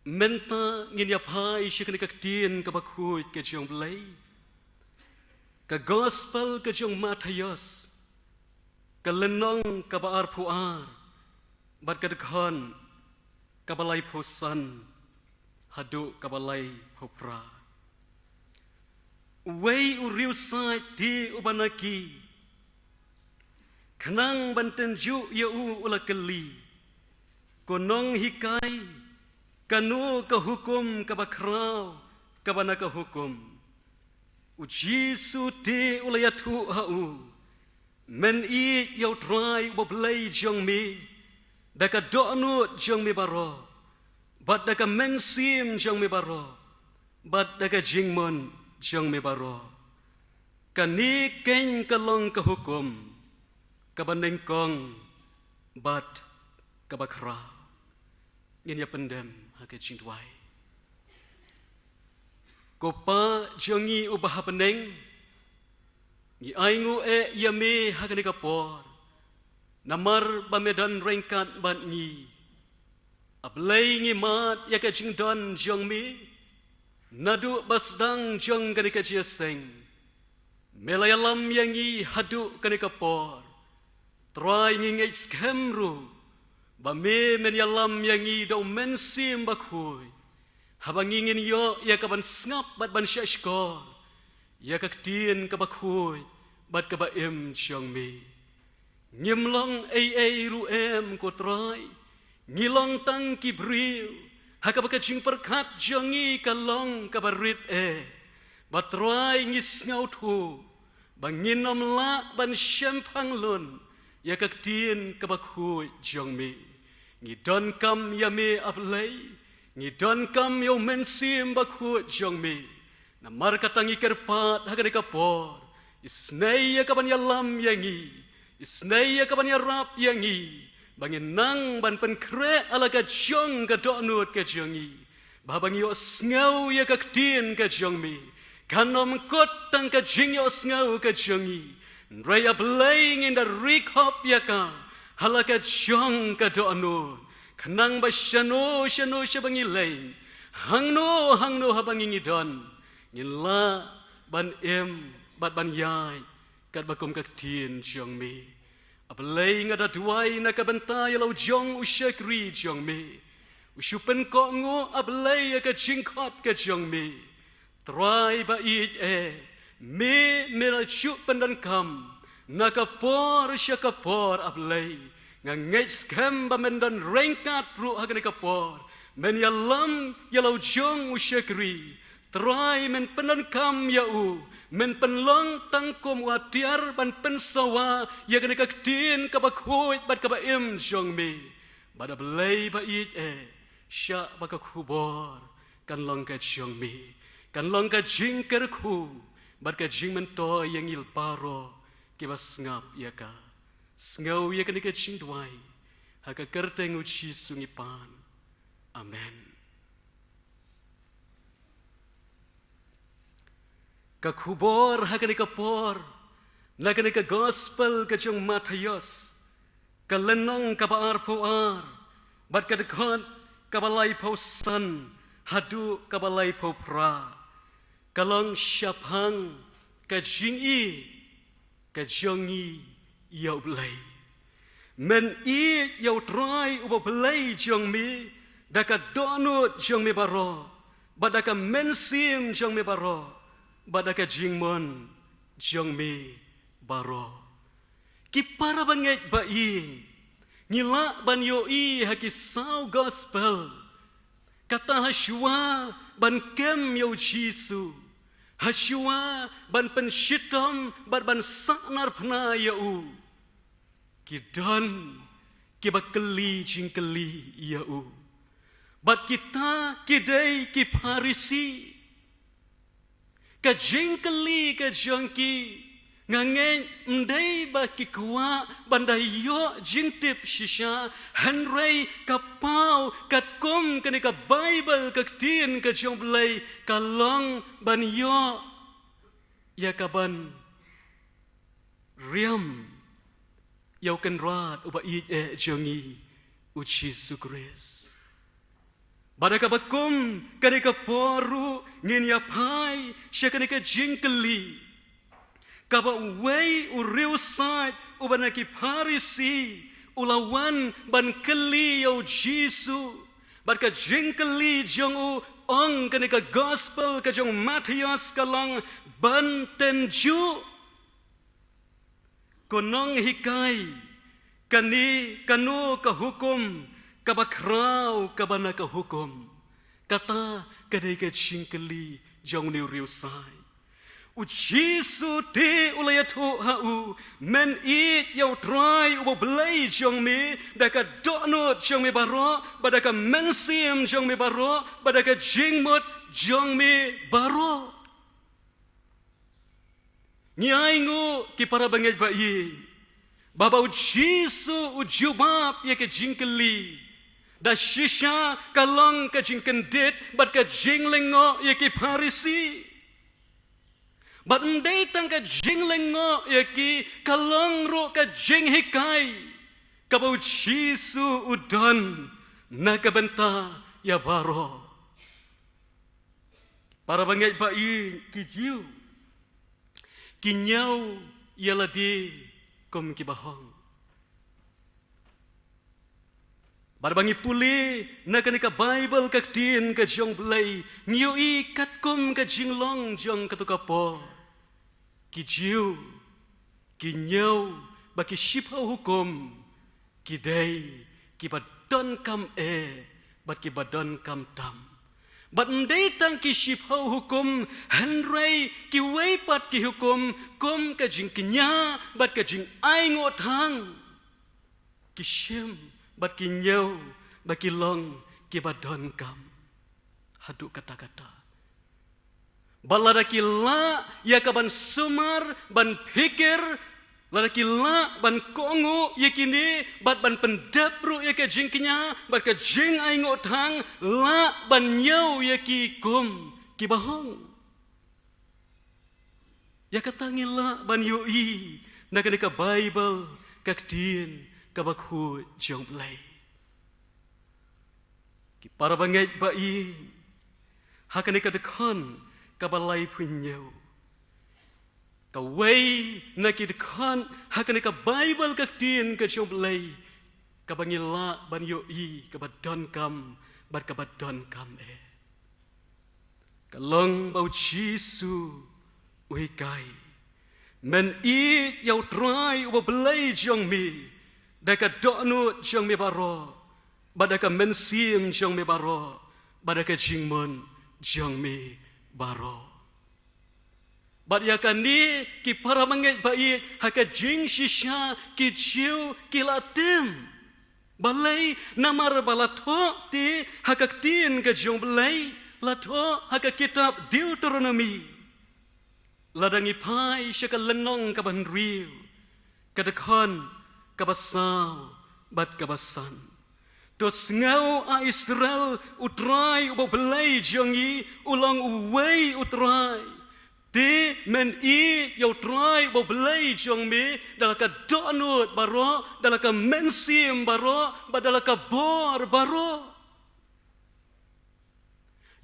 Mynta ngin ïa phai sha kane ka ktien kaba khuid ka jong U Blei, ka Gospel ka jong u Mathaios, ka lynnong kaba arphew ar, bad ka dkhot kaba laiphew san haduh kaba laiphew phra. Uwei u riewsaid te uba na ki, khnang ban tynjuh ïa u, u la kylli, "Ko nonghikai, kano ka hukum kaba khraw kaba na ka hukum?" U Jisu te u la ïathuh ha u, "Men ïeit ïa U Trai U Blei jong me da ka dohnud jong me baroh, bad da ka mynsiem jong me baroh, bad da ka jingmut jong me baroh. Kane keiñ ka long ka hukum kaba nyngkong bad kaba khraw." Ngin ïa pyndem ha ka jingduwai. Ko Pa jong ngi uba ha bneng, ngi ainguh eh ïa me ha kane ka por, namar ba me don ryngkat bad ngi. A Blei, ngi mad ïa ka jingdon jong me naduh ba sdang jong kane ka jingïaseng. Me la ïalam ïa ngi haduh kane ka por. Trai, ngi ngeit skhem ruh ba me men ïalam ïa ngi da U Mynsiem Bakhuid, haba ngi ngin ïoh ïa ka ban sngap bad ban shahshkor ïa ka ktien kaba khuid bad kaba im jong me. Ngim long ei ei ruh em, ko Trai. Ngi long tang ki briew ha kaba ka jingpyrkhat jong ngi ka long kaba rit eh. Bad Trai, ngi sngewthuh ba ngin ym lah ban shemphang lun ïa ka ktien kaba khuid jong me. Ngi donkam ïa me, A Blei. Ngi donkam ïa U Mynsiem Bakhuid jong me. Namar kata ngi kyrpad ha kane ka por, isynei ïa ka ban ïalam ïa ngi, isynei ïa ka ban ïarap ïa ngi, ba ngin nang ban pynkhreh ha la ka jong ka dohnud ka jong ngi, ba haba ngi ïohsngew ïa ka ktien ka jong me, kan ym kut tang ka jingïohsngew ka jong ngi, hynrei, A Blei, ngin da ri khop ïa ka ha la ka jong ka dohnud, khnang ba shano shano shaba ngi leit, hangno hangno haba ngi ngi don, ngin lah ban im bad ban ïaid katba kum ka ktien jong me. A Blei, nga da duwai na ka bynta ïa la u jong u shakri jong me, u shu pynkohnguh, A Blei, ïa ka jingkhot ka jong me. Trai ba ïeit eh, me, me la shu pyndonkam na ka por sha ka por, A Blei. Nga ngeit skhem ba men don ryngkat ruh ha kane ka por, men ïalam ïa la u jong u shakri. Trai, men pyndonkam ïa u, men pynlong tang kum u atiar ban pynsawa ïa kane ka ktien kaba khuid bad kaba im jong me. Bad, A Blei ba ïeit eh, shah ba ka khubor kan long ka jong me. Kan long ka jingkyrkhu bad ka jingmyntoi ïa ngi baroh kiba sngap ïa ka. Sngew ïa kane ka jingduwai ha ka kyrteng u Jisu ngi pan. Amen. Ka khubor ha kane ka por na kane ka gospel ka jong Mathaios, ka lynnong kaba arphew ar bad ka dkhot kaba laiphew san haduh kaba laiphew phra, ka long shaphang ka jingïeit ka jong ngi ïa U Blei. Men ïeit ïa U Trai uba Blei jong me da ka dohnud jong me baroh, bad da ka mynsiem jong me baroh, bad da ka jingmon jong me baroh. Ki para bangeit ba ïeit, ngi lah ban ïohi ha ki saw gospel, kata ha shuwa ban kem ïa u Jisu, ha shuwa ban pynshitom bad ban sahnarphna ïa u, ki don kiba kylli jingkylli ïa u. Bad kita ki dei ki Pharisi. Ka jingkylli ka jong ki, nga ngeit ym dei ba ki kwah ban da ïoh jingtip shisha, hynrei ka paw katkum kane ka Baibl, ka ktien ka jong U Blei, ka long ban ïoh ïa ka ban riam ïa u Kynrad uba ïeit eh jong ngi, u Jisu Khrist. Bad ha kaba kum kane ka por ruh ngin ïa phai sha kane ka jingkylli kaba uwei u riewsaid uba na ki Pharisi u la wan ban kylli ïa u Jisu. Bad ka jingkylli jong u, ong kane ka gospel ka jong u Mathaios, ka long ban tynjuh. Ko nonghikai, kane kano ka hukum kaba khraw kaba na ka hukum? Kata ka dei ka jingkylli jong une u riewsaid. U Jisu te u la ïathuh ha u, men ïeit ïa U Trai uba U Blei jong me da ka dohnud jong me baroh, bad da ka mynsiem jong me baroh, bad da ka jingmut jong me baroh. Ngi ainguh ki para bangeit ba ïeit, ba ba u Jisu u jubab ïa ka jingkylli, da shisha ka long ka jingkyndit bad ka jinglyngngoh ïa ki Pharisi. Bad ym dei tang ka jinglyngngoh ïa ki, ka long ruh ka jinghikai kaba u Jisu u don na ka bynta ïa baroh. Para bangeit ba ïeit, ki Jiw ki ñiew ïa lade kum kiba hong. Bad ba ngi pule na kane ka Baibl, ka ktien ka jong U Blei, ngi ïohi katkum ka jinglong jong kato ka por, ki Jiw ki ñiew ba ki shiphew hukum ki dei kiba donkam eh bad kiba donkam tam. Bad ym dei tang ki shiphew hukum, hynrei kiwei pat ki hukum kum ka jingkñia bad ka jingainguh thang, ki shim bad ki ñiew ba ki long kiba donkam haduh katta katta. Bad lada ki lah ïa ka ban sumar, ban phikir, lada ki lah ban kohnguh ïa kine, bad ban pyndep ruh ïa ka jingkñia bad ka jingainguh thang, lah ban ñiew ïa ki kum kiba hong. Ïa kata ngi lah ban ïohi na kane ka Baibl, ka ktien kaba khuid jong U Blei. Ki para bangeit ba ïeit, ha kane ka dkhot kaba laiphew hynñiew, kawei na ki dkhot ha kane ka Baibl, ka ktien ka jong U Blei, kaba ngi lah ban ïohi kaba donkam bad kaba donkam eh. Ka long ba u Jisu u hikai, men ïeit ïa u Trai uba U Blei jong me da ka dohnud jong me baroh, bad da ka mynsiem jong me baroh, bad da ka jingmut jong me baroh. Bad ïa kane, ki para bangeit ba ïeit, ha ka jingshisha ki Jiw ki la tim. Balei? Namar ba la thoh te ha ka ktien ka jong U Blei, La thoh ha ka kitab Deuteronomi, lada ngi phai sha ka lynnong kaba hynriew, ka dkhot kaba saw bad kaba san. To sngew, A Israel, U Trai uba U Blei jong ngi u long uwei U Trai. Te men ïeit ïa U Trai uba U Blei jong me da la ka dohnud baroh, da la ka mynsiem baroh, bad da la ka bor baroh.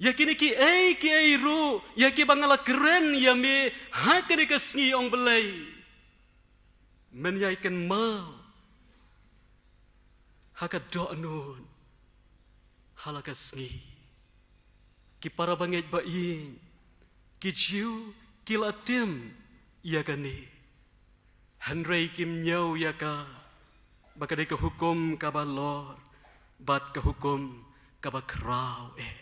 Ïa kine kiei kiei ruh ïa kiba nga la kren ïa me ha kane ka sngi, ong Blei, men ïai kynmaw ha ka dohnud ha la ka sngi. Ki para bangeit ba ïeit, ki Jiw ki la tim ïa kane, hynrei kim ñiew ïa ka ba ka dei ka hukum kaba lor bad ka hukum kaba khraw eh.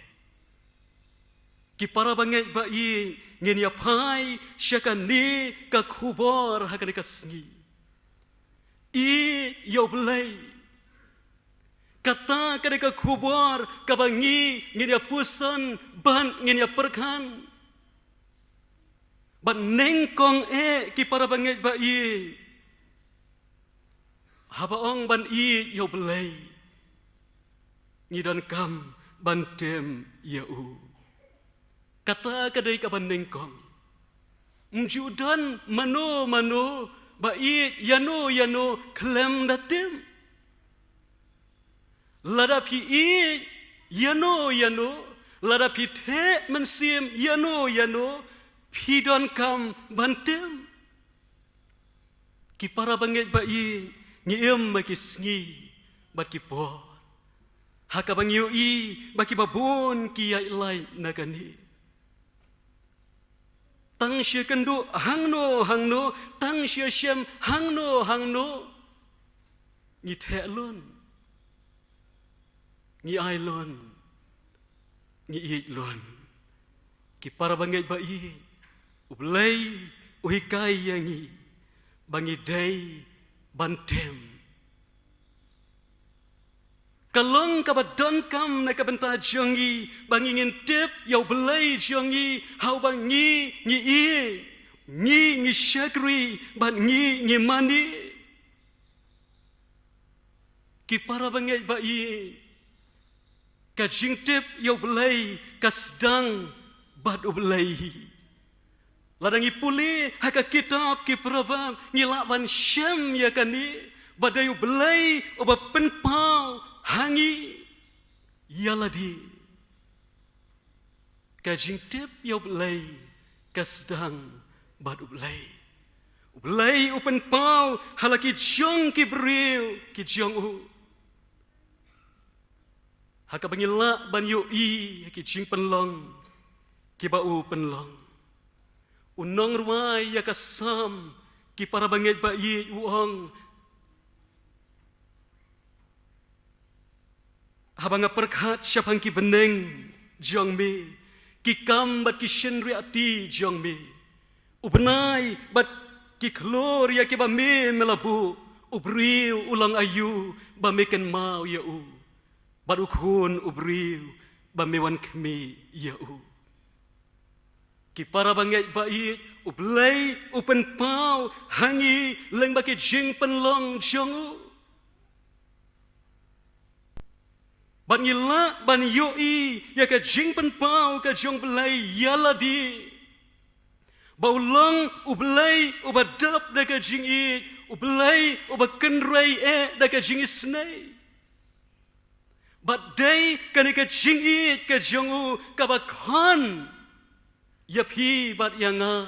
Ki para bangeit ba ïeit, ngin ïa phai sha kane ka khubor ha kane ka sngi. Ïeit ïa U Blei. Kata ka dei ka khubor kaba ngi ngin ïa puson bad ngin ïa pyrkhat. Bad nyngkong eh, ki para bangeit ba ïeit, haba ong ban ïeit ïa U Blei, ngi donkam ban tim ïa u. Kata ka dei kaba nyngkong. Ym ju don mano mano ba ïeit ïano ïano khlem da tim. Lada phi ïeit ïano ïano, lada phi theh mynsiem ïano ïano, phi donkam ban tim. Ki para bangeit ba ïeit, ngi im ha ki sngi bad ki por ha kaba ngi ïohi ba kiba bun ki ïaid lait na kane. Tang shu ïakynduh hangno hangno, tang shu ïashem hangno hangno, ngi theh lun, ngi ai lun, ngi ïeit lun. Ki para bangeit ba ïeit, U Blei u hikai ïa ngi ba ngi dei ban tim. Ka long kaba donkam na ka bynta jong ngi ba ngi ngin tip ïa U Blei jong ngi, ha uba ngi ngi ïeit, ngi ngi shakri bad ngi ngi mane. Ki para bangeit ba ïeit, ka jingtip ïa U Blei ka sdang bad U Blei. Lada ngi pule ha ka kitab ki Proverb, ngi lah ban shem ïa kane, ba dei U Blei uba pynpaw ha ngi ïa lade. Ka jingtip ïa U Blei ka sdang bad U Blei. U Blei u pynpaw ha la ki jong ki briew ki jong u, ha kaba ngi lah ban ïohi ïa ki jingpynlong kiba u pynlong. U nongrwai ïa ka Salm, ki para bangeit ba ïeit, u ong, haba nga pyrkhat shaphang ki bneng jong me, ki kam bad ki shynriahti jong me, u bnai bad ki khlur ïa kiba me me la buh, u briew u long aïu ba me kynmaw ïa u, bad u khun u briew ba me wan khmih ïa u. Ki para bangeit ba ïeit, U Blei u pynpaw ha ngi lyngba ki jingpynlong jong u. Bad ngi lah ban ïohi ïa ka jingpynpaw ka jong U Blei ïa lade, ba u long U Blei uba dap da ka jingïeit, U Blei uba kynrei eh da ka jingisynei. Bad dei kane ka jingïeit ka jong u kaba khot ïa phi bad ïa nga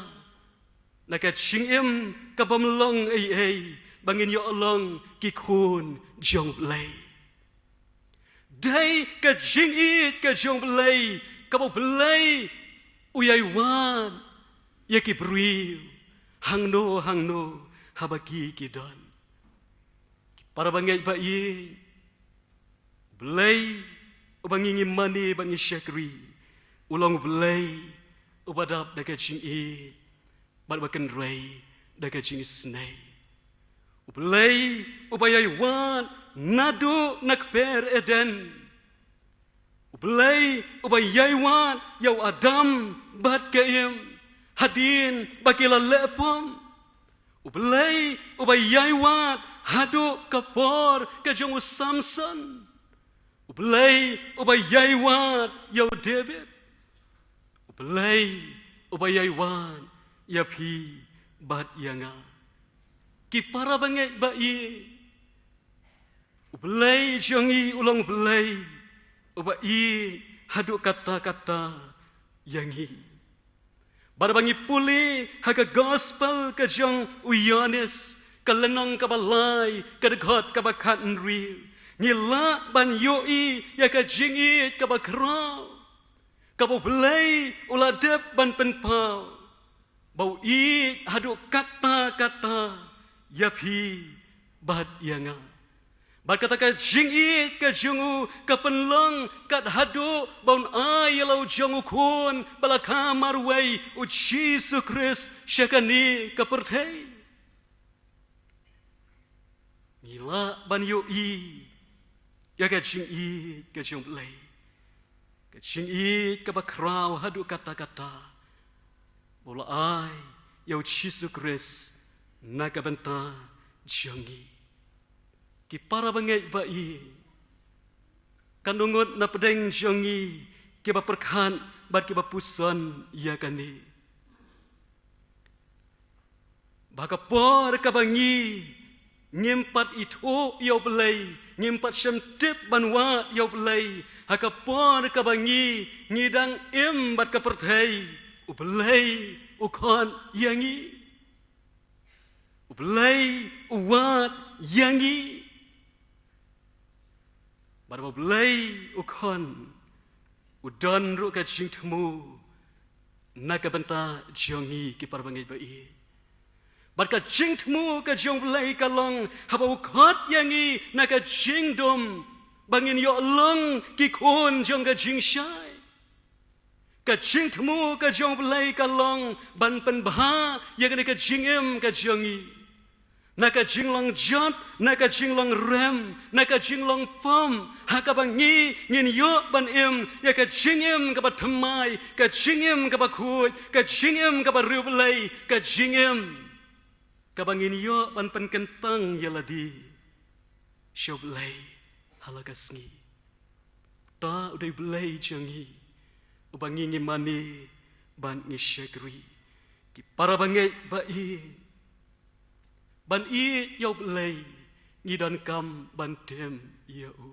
na ka jingim kaba ym long ei ei, ba ngin ïoh long ki khun jong U Blei. Dei ka jingïeit ka jong U Blei kaba U Blei u ïai wad ïa ki briew hangno hangno haba ki ki don. Ki para bangeit ba ïeit, U Blei uba ngi ngi mane bad ngi shakri, u long U Blei uba dap da ka jingïeit bad uba kynrei da ka jingisynei. U Blei uba ïai wad naduh na kper Eden. U Blei uba ïai wad ïa u Adam bad ka Im hadien ba ki la leh pom. U Blei uba ïai wad haduh ka por ka jong u Samson. U Blei uba ïai wad ïa u David. U Blei uba ïai wad ïa phi bad ïa nga. Ki para bangeit ba ïeit, u Blei jong ngi u long u Blei uba ïeit haduh katta katta ïa ngi. Bad ba ngi pule ha ka gospel ka jong u Ïoannis, ka lynnong kaba lai, ka dkhot kaba khathynriew, ngi lah ban ïohi ïa ka jingïeit kaba khraw kaba u Blei u la dep ban pynpaw, ba u ïeit haduh katta katta ïa phi bad ïa nga. Bad kata ka jingïeit ka jong u ka pynlong kat haduh ba un ai ïa la u jong u Khun ba la kha marwei, u Jisu Khrist, sha kane ka pyrthei. Ngi lah ban ïohi ïa ka jingïeit ka jong u Blei, ka jingïeit kaba khraw haduh katta katta ba u la ai ïa u Jisu Khrist na ka bynta jong ngi. Ki para bangeit ba ïeit, kan ym ngut na pdeng jong ngi kiba pyrkhat bad kiba puson ïa kane, ba ha ka por kaba ngi ngim pat ithuh ïa u Blei, ngim pat shym tip ban wad ïa u Blei, ha ka por kaba ngi ngi dang im bad ka pyrthei, u Blei u khot ïa ngi. U Blei u wad ïa ngi. Bad ba u Blei u khot, u don ruh ka jingthmu na ka bynta jong ngi, ki para bangeit ba ïeit. Bad ka jingthmu ka jong u Blei ka long haba u khot ïa ngi na ka jingdum, ba ngin ïoh long ki khun jong ka jingshai. Ka jingthmu ka jong u Blei ka long ban pynbha ïa kane ka jingim ka jong ngi, na ka jinglong jot, na ka jinglong rem, na ka jinglong pom, ha kaba ngi ngin ïoh ban im ïa ka jingim kaba thymmai, ka jingim kaba khuid, ka jingim kaba riewblei, ka jingim kaba ngin ïoh ban pynkyntang ïa lade sha u Blei ha la ka sngi. Uta u dei u Blei jong ngi, uba ngi ngi mane bad ngi shakri. Ki para bangeit ba ïeit, ban ïeit ïa u Blei ngi donkam ban tem ïa u.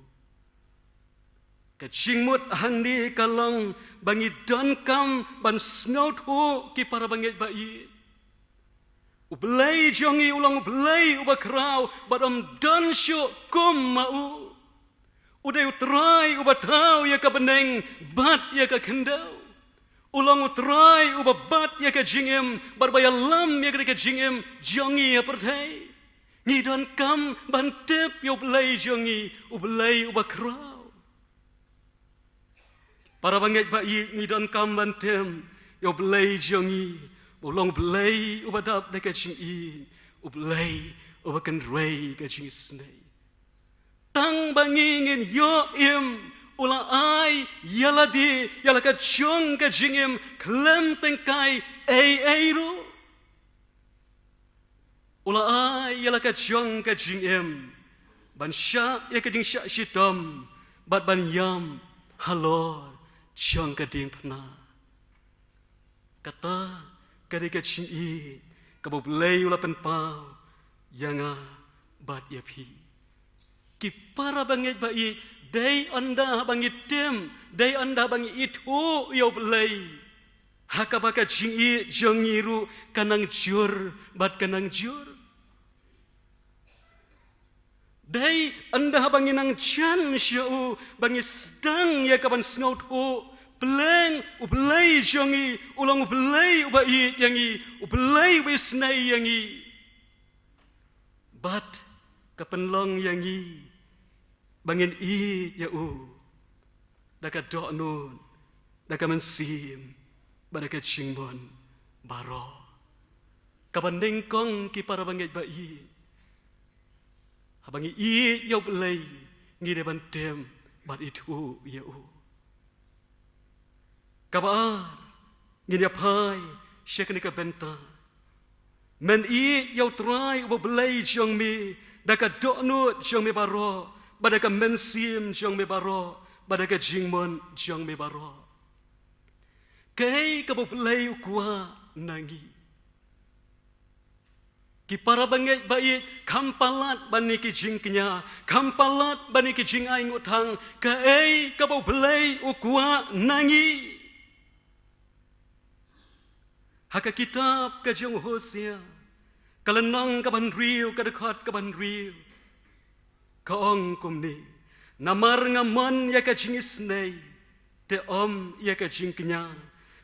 Ka jingmut hangne ka long ba ngi donkam ban sngewthuh, ki para bangeit ba ïeit. U Blei jong ngi u long u Blei uba khraw bad ym don shuh kum ma u. U dei u Trai uba thaw ïa ka bneng bad ïa ka khyndew. U long u Trai uba bat ïa ka jingim bad ba ïalam ïa ka jingim jong ngi ha pyrthei. Ngi donkam ban tip ïa u Blei jong ngi, u Blei uba khraw. Para bangeit ba ïeit, ngi donkam ban tem ïa u Blei jong ngi, u long u Blei uba dap da ka jingïeit, u Blei uba kynrei ka jingisynei. Tang ba ngi ngin ïoh im, u la ai ïa lade, ïa la ka jong ka jingim khlem tyngkai ei ei ruh. U la ai ïa la ka jong ka jingim ban shah ïa ka jingshah shitom bad ban ïam halor jong ka diengphna. Kata ka dei ka jingïeit kaba u Blei u la pynpaw ïa nga bad ïa phi. Ki para bangeit ba ïeit, dei ynda ba ngi tem, dei ynda ba ngi ithuh ïa u Blei, ha kaba ka jingïeit jong ngi ruh ka nang jur bad ka nang jur. Dei ynda ba ngi nang jan sha u, ba ngi sdang ïa ka ban sngewthuh, pleng u Blei jong ngi u long u Blei uba ïeit ïa ngi, u Blei uba isynei ïa ngi. Bad ka pynlong ïa ngi ba ngin ïeit ïa u da ka dohnud, da ka mynsiem bad da ka jingmut baroh. Kaba nyngkong, ki para bangeit ba ïeit, haba ngi ïeit ïa u Blei, ngi dei ban tem bad ithuh ïa u. Kaba ar, ngin ïa phai sha kane ka bynta. Men ïeit ïa U Trai uba U Blei jong me da ka dohnud jong me baroh, bad da ka mynsiem jong me baroh, bad da ka jingmut jong me baroh. Kaei kaba U Blei u kwah na ngi? Ki para bangeit ba ïeit, kham palat ban ïa ki jingkñia, kham palat ban ïa ki jingainguh thang, kaei kaba U Blei u kwah na ngi? Ha ka kitab ka jong u Hosea, ka lynnong kaba hynriew, ka dkhot kaba hynriew, ka ong kumne: Namar nga mon ïa ka jingisynei, te ym ïa ka jingkñia,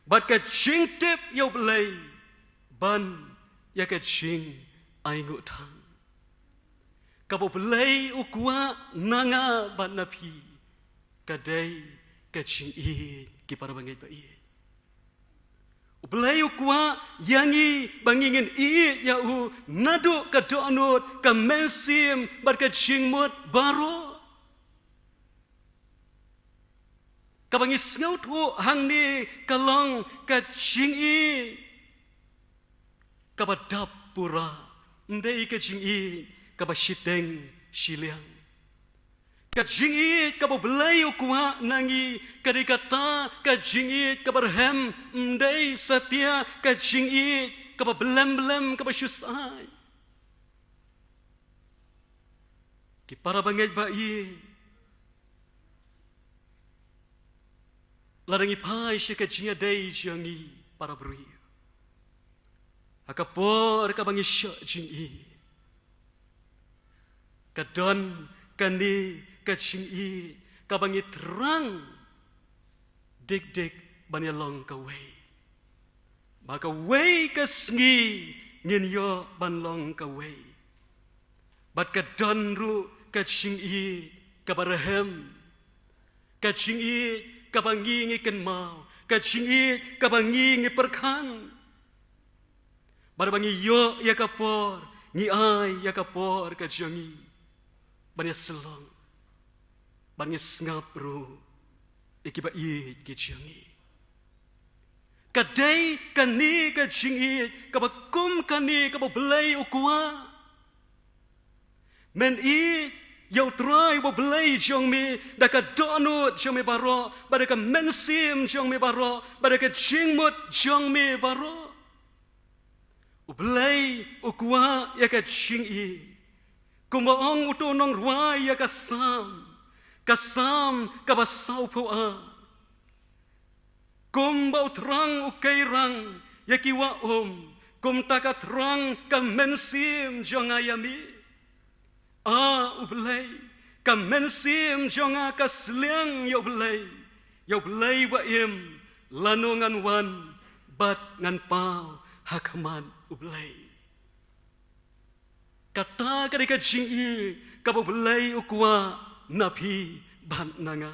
bad ka jingtip ïa U Blei, ban ïa ka jingainguh thang. Kaba U Blei u kwah na nga bad na phi, ka dei ka jingïeit, ki para bangeit ba ïeit. U Blei u kwah ïa ngi ba ngi ngin ïeit ïa u naduh ka dohnud, ka mynsiem, bad ka jingmut baroh. Kaba ngi sngewthuh hangne ka long ka jingïeit kaba dap pura, ym dei ka jingïeit kaba shiteng shiliang. Ka jingïeit kaba U Blei u kwah na ngi, ka dei kata ka jingïeit kaba rhem, ym dei satia ka jingïeit kaba blem blem, kaba shu sah. Ki para bangeit ba ïeit, lada ngi phai sha ka jingïadei jong ngi para briew, ha ka por kaba ngi shah jingïeit, ka don kane ka jingïeit kaba ngi thrang dik dik ban ïa long kawei. Ba kawei ka sngi ngin ïoh ban long kawei. Bad ka don ruh ka jingïeit kaba rhem, ka jingïeit kaba ngi ngi kynmaw, ka jingïeit kaba ngi ngi pyrkhat. Bad ba ngi ïoh ïa ka por, ngi ai ïa ka por ka jong ngi ban ïa sylloh, ban ïa sngap ruh ïa kiba ïeit ki jong ngi. Ka dei kane ka jingïeit kaba kum kane kaba U Blei u kwah. Men ïeit ïa U Trai uba U Blei jong me da ka dohnud jong me baroh, bad da ka mynsiem jong me baroh, bad da ka jingmut jong me baroh. U Blei u kwah ïa ka jingïeit. Kumba ong uto u nongrwai ïa ka Salm, ka Salm kaba sawphew ar: Kumba u thrang u keirang ïa ki wah um, kumta ka thrang ka mynsiem jong nga ïa me. A U Blei, ka mynsiem jong nga ka sliang ïa U Blei, ïa U Blei ba im, lano ngan wan bad ngan paw ha khmat U Blei. Kata ka dei ka jingïeit kaba U Blei u kwah na phi bad na nga.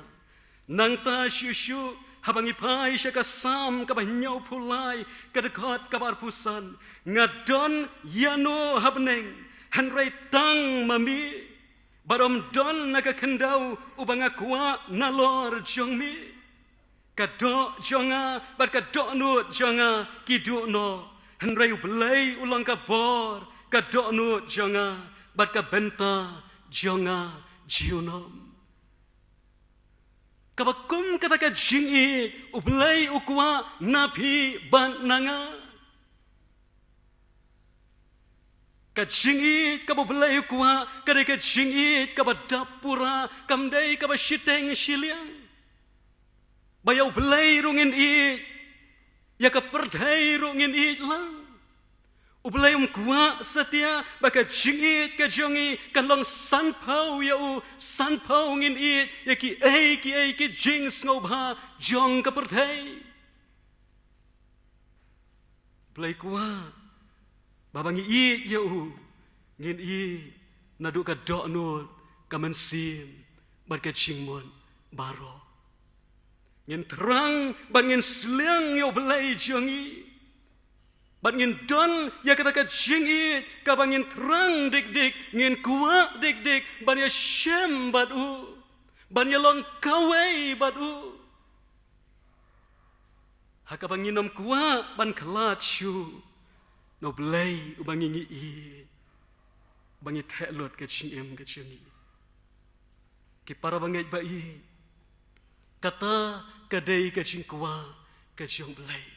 Nangta shuh shuh haba ngi phai sha ka Salm kaba hynñiewphew lai, ka dkhot kaba arphew san: Nga don ïano ha bneng hynrei tang ma me? Bad ym don na ka khyndew uba nga kwah nalor jong me. Ka doh jong nga bad ka dohnud jong nga ki duh noh, hynrei U Blei u long ka bor, ka dohnud jong nga bad ka bynta jong nga junom. Kaba kum kata ka jingïeit U Blei u kwah na phi bad na nga. Ka jingïeit kaba U Blei u kwah ka dei ka jingïeit kaba dap pura, kam dei kaba shiteng shiliang. Ba ïa U Blei ruh ngin ïeit, ïa ka pyrthei ruh ngin ïeit lang. U Blei um kwah satia ba ka jingïeit ka jong ngi kan long sanphew ïa u, sanphew ngin ïeit ïa kiei kiei ki jingsngewbha jong ka pyrthei. U Blei u kwah ba haba ngi ïeit ïa u, ngin ïeit naduh ka dohnud, ka mynsiem bad ka jingmut baroh. Ngin thrang bad ngin sliang ïa U Blei jong ngi. Bad ngin don ïa kata ka jingïeit kaba ngin thrang dik dik, ngin kwah dik dik ban ïashem bad u, ban ïalong kawei bad u. Ha kaba ngin ym kwah ban khlad shuh na U Blei uba ngi ïeit, uba ngi theh lut ka jingim ka jong ngi. Ki para bangeit ba ïeit, kata ka dei ka jingkwah ka jong U Blei.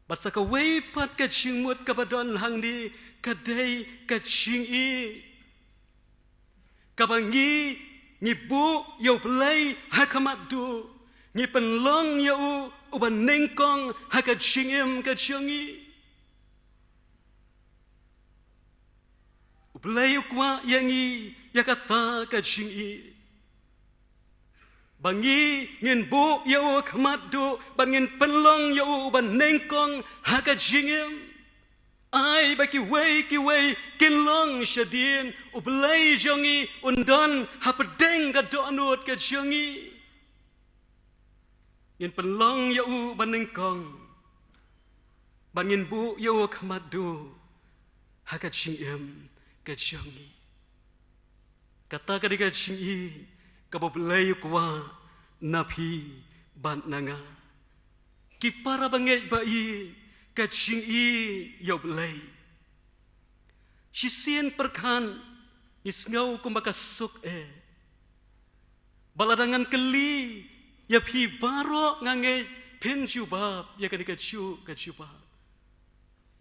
Bad sa kawei pat ka jingmut kaba don hangne ka dei ka jingïeit. Kaba ngi, ngi buh ïa U Blei ha khmat duh, ngi pynlong ïa u uba nyngkong ha ka jingim ka jong ngi. U Blei u kwah ïa ngi ïa kata ka jingïeit. Ba ngi ngin buh ïa u ha khmat duh, ba ngin pynlong ïa u uba nyngkong ha ka jingim. Ai ba kiwei kiwei kin long shadien, U Blei jong ngi un don hapdeng ka dohnud ka jong ngi. Ngin pynlong ïa u uba nyngkong, ba ngin buh ïa u ha khmat duh ha ka jingim ka jong ngi. Kata ka dei ka jingïeit kaba U Blei u kwah na phi bad na nga. Ki para bangeit ba ïeit, ka jingïeit ïa U Blei. Shisien pyrkhat ngi sngew kumba ka suk eh. Ba lada ngan kylli ïa phi baroh nga ngeit phin jubab ïa kane kajuh ka jubab.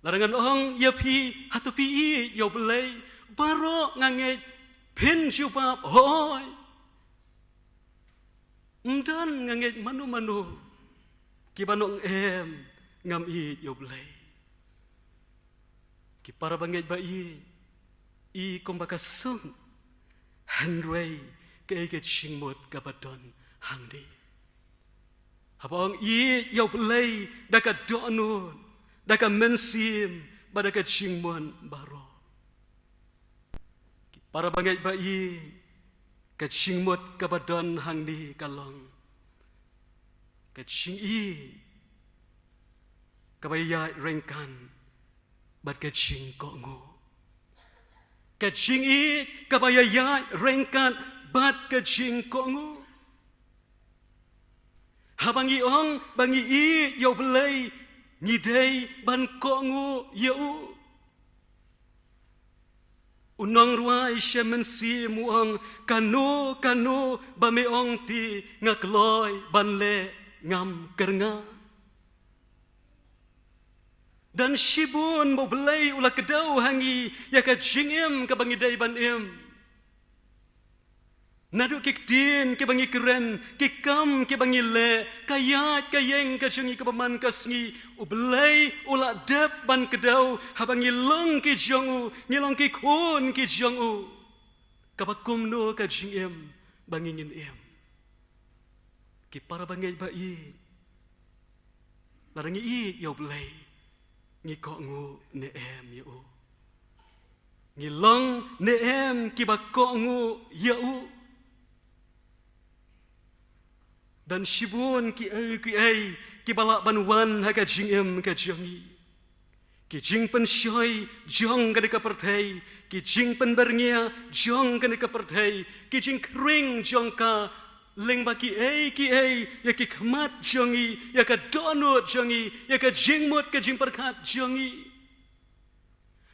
Lada ngan ong ïa phi, hato phi ïeit ïa U Blei, baroh nga ngeit phin jubab hooid. Ym don nga ngeit mano mano kiban ong em, ngam ïeit ïa U Blei. Ki para bangeit ba ïeit, i kumba ka suk, hynrei kaei ka jingmut kaba don hangne? Haba ong ïeit ïa U Blei da ka dohnud, da ka mynsiem, bad da ka jingmut baroh. Ki para bangeit ba ïeit, ka jingmut kaba don hangne ka long ka jingïeit kaba ïaid ryngkat bad ka jingkohnguh. Ka jingïeit kaba ïaid ryngkat bad ka jingkohnguh. Haba ngi ong ba ngi ïeit ïa U Blei, ngi dei ban kohnguh ïa u. U nongrwai sha mynsiem u ong, kano kano ba me ong te nga kloi ban leh, ngam kyrngah. Don shibun ba U Blei u la kdew ha ngi ïa ka jingim kaba ngi dei ban im. Naduh ki ktien kiba ngi kren, ki kam kiba ngi leh, ka ïaid ka ïeng ka jong ngi kaba man ka sngi, U Blei u la dep ban kdew. Haba ngi long ki jong u, ngi long ki khun ki jong u, kaba kumno ka jingim ba ngi ngin im? Ki para bangeit ba ïeit, lada ngi ïeit ïa U Blei, ngi kohnguh ne em ïa u? Ngi long ne em kiba kohnguh ïa u? Don shibun kiei kiei kiba lah ban wan ha ka jingim ka jong ngi. Ki jingpynshoi jong kane ka pyrthei, ki jingpynbyrngia jong kane ka pyrthei, ki jingkhring jong ka, lyngba kiei kiei, ïa ki khmat jong ngi, ïa ka dohnud jong ngi, ïa ka jingmut ka jingpyrkhat jong ngi.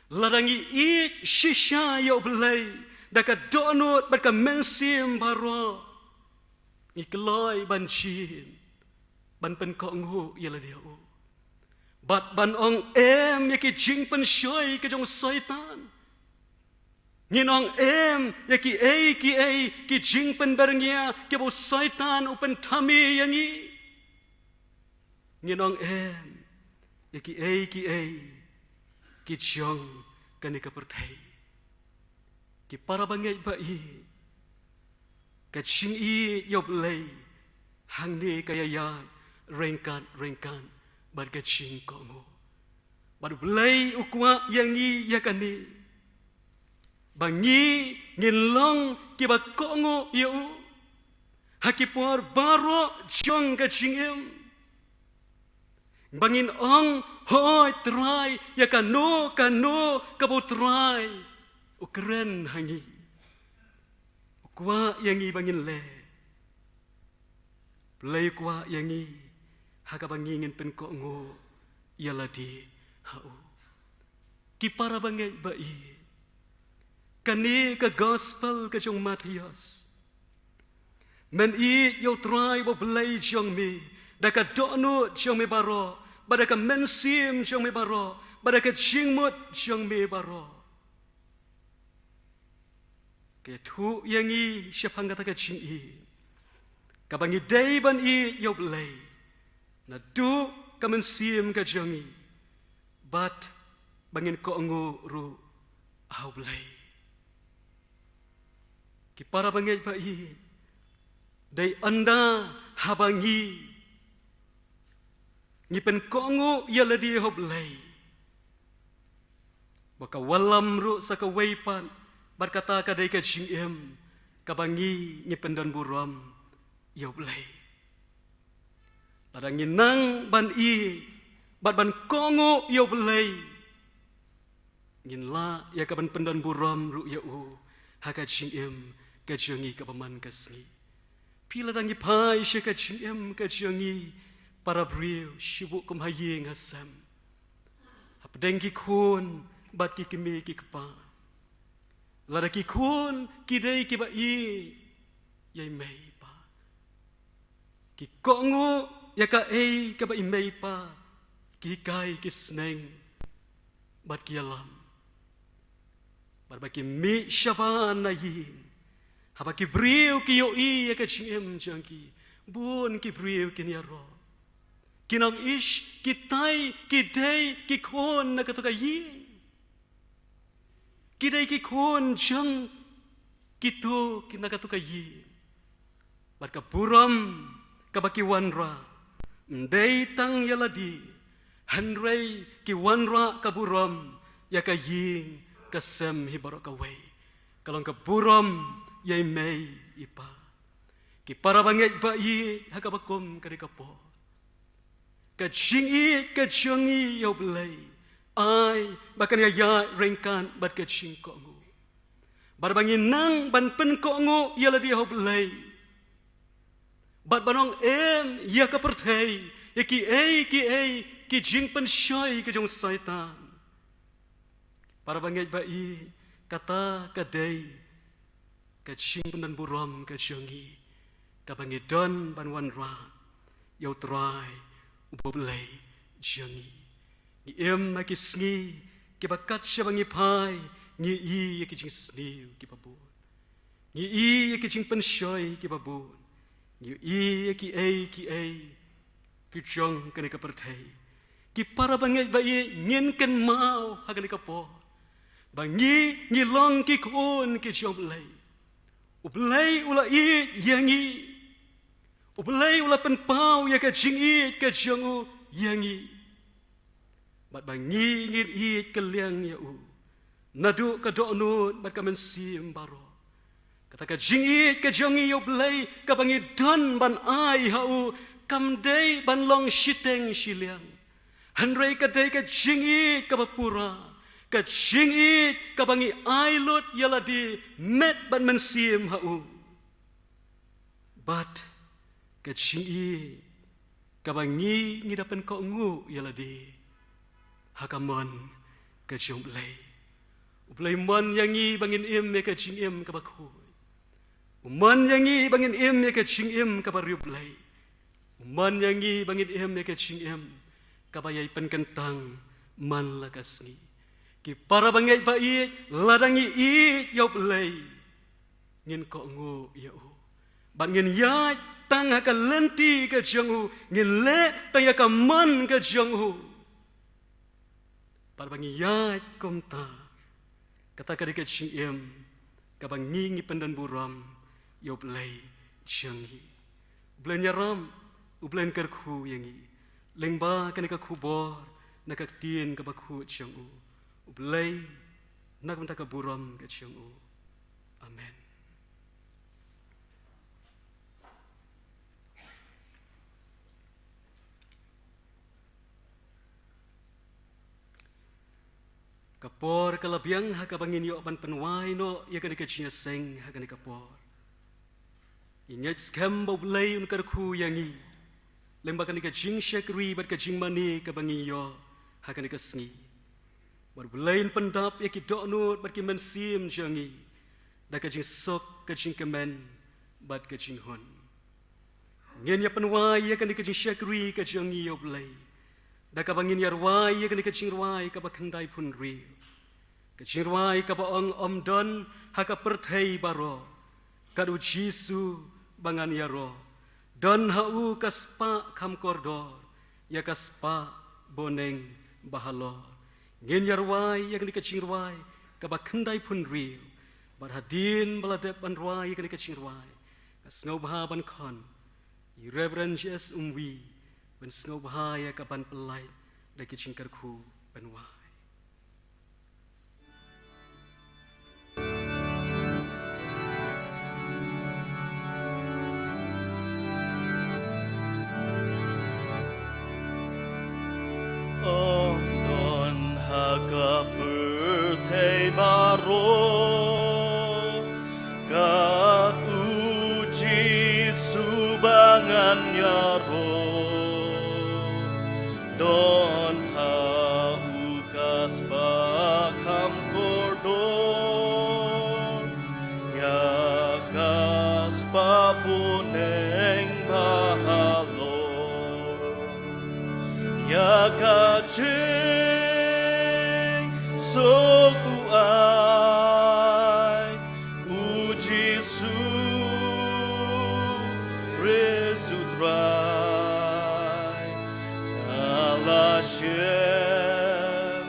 Lada ngi ïeit shisha ïa U Blei da ka dohnud bad ka mynsiem baroh, ngi kloi ban shim, ban pynkohnguh ïa lade ïa u, bad ban ong em ïa ki jingpynshoi ka jong u Soitan. Ngin ong em ïa kiei kiei ki jingpynbyrngia kiba u Soitan u pynthame ïa ngi. Ngin ong em ïa kiei kiei ki jong kane ka pyrthei. Ki para bangeit ba ïeit, ka jingïeit ïa U Blei hangne ka ïaid ryngkat ryngkat bad ka jingkohnguh. Bad U Blei u kwah ïa ngi ïa kane, ba ngi ngin long kiba kohnguh ïa u ha ki por baroh jong ka jingim. Ba ngin ong, hooid Trai, ïa kano kano kaba u Trai u kren ha ngi, u kwah ïa ngi ba ngin leh. U Blei u kwah ïa ngi ha kaba ngi ngin pynkohnguh ïa lade ha u. Ki para bangeit ba ïeit, kane ka gospel ka jong Mathaios, men ïeit ïa u Trai ba U Blei jong me da ka dohnud jong me baroh, bad da ka mynsiem jong me baroh, bad da ka jingmut jong me baroh. Ka ïathuh ïa ngi shaphang kata ka jingïeit, kaba ngi dei ban ïeit ïa U Blei naduh ka mynsiem ka jong ngi, bad ba ngin kohnguh ruh ha U Blei. Ki para bangeit ba ïeit, dei ynda haba ngi, ngi pynkohnguh ïa lade ha U Blei, ba ka wallam ruh sa kawei pat, bad kata ka dei ka jingim kaba ngi, ngi pyndonburom ïa U Blei. Lada ngi nang ban ïeit bad ban kohnguh ïa U Blei, ngin lah ïa ka ban pyndonburom ruh ïa u ha ka jingim ka jong ngi kaba man ka sngi. Phi, lada ngi phai sha ka jingim ka jong ngi para briew, shibun kum ha ïing ha sem, hapdeng ki khun bad ki kmie ki kpa, lada ki khun ki dei kiba ïeit ïa i mei i pa, ki kohnguh ïa kaei kaba i mei i pa ki hikai, ki sneng bad ki ïalam. Bad ba ki mih shabar na ïing, haba ki briew ki ïohi ïa ka jingim jong ki, bun ki briew kin ïaroh, kin ong, ish, kitai ki dei ki khun na kato ka ïing. Ki dei ki khun jong kito ki na kato ka ïing. Bad ka burom kaba ki wanrah, ym dei tang ïa lade, hynrei ki wanrah ka burom ïa ka ïing ka sem hi baroh kawei. Ka long ka burom ïa i mei i pa. Ki para bangeit ba ïeit, ha kaba kum kane ka por, ka jingïeit ka jong ngi ïa U Blei, ai ba kan ïaid ryngkat bad ka jingkohnguh. Bad ba ngi nang ban pynkohnguh ïa lade ha U Blei, bad ban ong em ïa ka pyrthei, ïa kiei kiei ki jingpynshoi ka jong Soitan. Para bangeit ba ïeit, kata ka dei ka jingpyndonburom ka jong ngi, kaba ngi don ban wanrah ïa U Trai uba U Blei jong ngi. Ngi im ha ki sngi kiba kat shaba ngi phai, ngi ïohi ïa ki jingsniew kiba bun, ngi ïohi ïa ki jingpynshoi kiba bun, ngi ïohi ïa kiei kiei ki jong kane ka pyrthei. Ki para bangeit ba ïeit, ngin kynmaw ha kane ka por ba ngi, ngi long ki khun ki jong U Blei. U Blei u la ïeit ïa ngi. U Blei u la pynpaw ïa ka jingïeit ka jong u ïa ngi. Bad ba ngi ngin ïeit kylliang ïa u naduh ka dohnud bad ka mynsiem baroh. Kata ka jingïeit ka jong ngi ïa U Blei kaba ngi don ban ai ha u, kam dei ban long shiteng shiliang, hynrei ka dei ka jingïeit kaba pura, ka jingïeit kaba ngi ai lut ïa lade, met bad mynsiem ha u. Bad ka jingïeit kaba ngi, ngi da pynkohnguh ïa lade ha ka mon ka jong U Blei. U Blei u mon ïa ngi ba ngin im ïa ka jingim kaba khuid. U mon ïa ngi ba ngin im ïa ka jingim kaba riewblei. U mon ïa ngi ba ngin im ïa ka jingim kaba ïai pynkyntang man la ka sngi. Ki para bangeit ba ïeit, lada ngi ïeit ïa U Blei, ngin kohnguh ïa u. Bad ngin ïaid tang ha ka lynti ka jong u, ngin leh tang ïa ka mon ka jong u. Bad ba ngi ïaid kumta, kata ka dei ka jingim kaba ngi, ngi pyndonburom ïa U Blei jong ngi. U Blei un ïarap, U Blei un kyrkhu ïa ngi lyngba kane ka khubor na ka ktien kaba khuid jong u. U Blei na ka bynta ka burom ka jong u. Amen. Ka por ka la biang ha kaba ngin ïoh ban pynwai noh ïa kane ka jingïaseng ha kane ka por. Ngi ngeit skhem ba U Blei un kyrkhu ïa ngi. Lyngba kane ka jingshakri bad ka jingmane kaba ngi ïoh ha kane ka sngi, bad U Blei un pyndap ïa ki dohnud bad ki mynsiem jong ngi da ka jingsuk, ka jingkmen bad ka jinghun. Ngin ïa pynwai ïa kane ka jingshakri ka jong ngi, ïa U Blei, da kaba ngin ïa rwai ïa kane ka jingrwai kaba khyndai phew hynriew. Ka jingrwai kaba ong: Ym don ha ka pyrthei baroh kat U Jisu ba ngan ïaroh. Don ha u ka spah kham kordor, ïa ka spah bneng ba halor. Ngin ïa rwai ïa kane ka jingrwai kaba khyndai phew hynriew. Bad hadien ba la dep ban rwai ïa kane ka jingrwai, nga sngewbha ban khot ïa u Reverend J S Umwi ban sngewbha ïa ka ban pyllait da ki jingkyrkhu ban wai. Ym don ha ka pyrthei baroh kat U Jisu ba ngan ïaroh. Don ha u ka spah kham kordor, ïa ka spah bneng ba halor. Ïa ka jingsuk u ai U Jisu Khrist U Trai. Nga la shem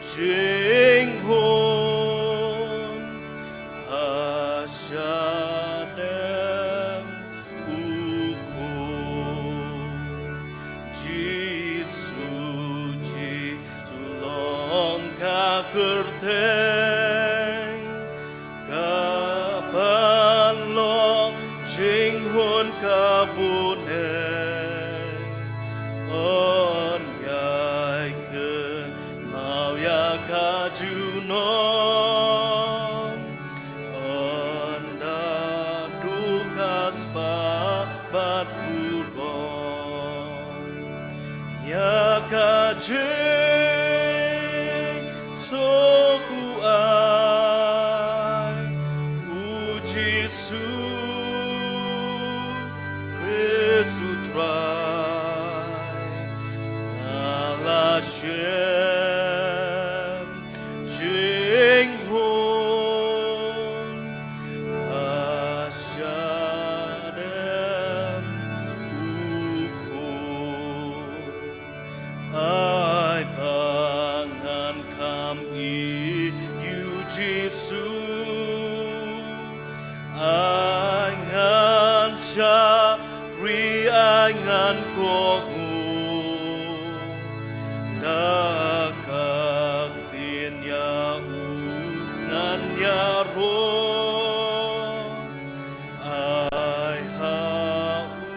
jinghun ha shadem u Khun. Jisu, Jisu long ka kyrteng kaban long jinghun ka bneng. Un ïai kynmaw ïa ka junom, ynda duh ka spah bad burom. Ïa ka jingsuk u ai U Jisu Khrist U Trai. Nga la shem jinghun ha shadem u Khun. Ai ba ngan kham ïeit ïa U Jisu, ai ngan shakri, ai ngan kohnguh. Da ka ktien ïa U ngan ïaroh, ai ha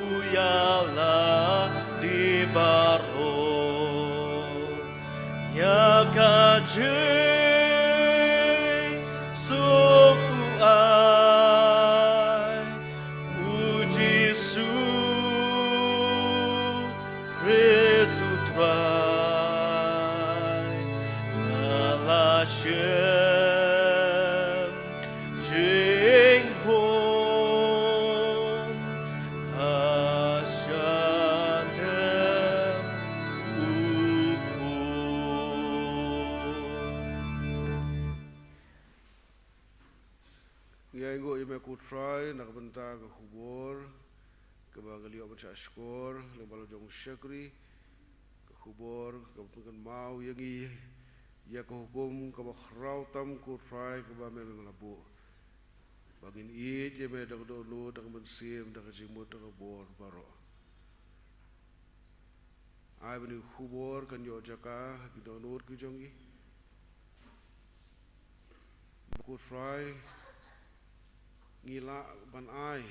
U ïa lade baroh. Ïa ka jingsuk u ai U Jisu Khrist U Trai. Nga la shem jinghun ha shadem u Khun. Ngi ainguh ïa me ko Trai na ka bynta ka khubor kaba ngi la ïoh ban shah shkor lyngba la jong u shakri. Ka khubor kaba pynkynmaw ïa ngi ïa ka hukum kaba khraw tam ko Trai kaba me me la buh, ba ngin ïeit ïa me da ka dohnud, da ka mynsiem, da ka jingmut, da ka bor baroh. Ai ba kane ka khubor kan ïoh jaka ha ki dohnud ki jong ngi. Ba ko Trai, ngi lah ban ai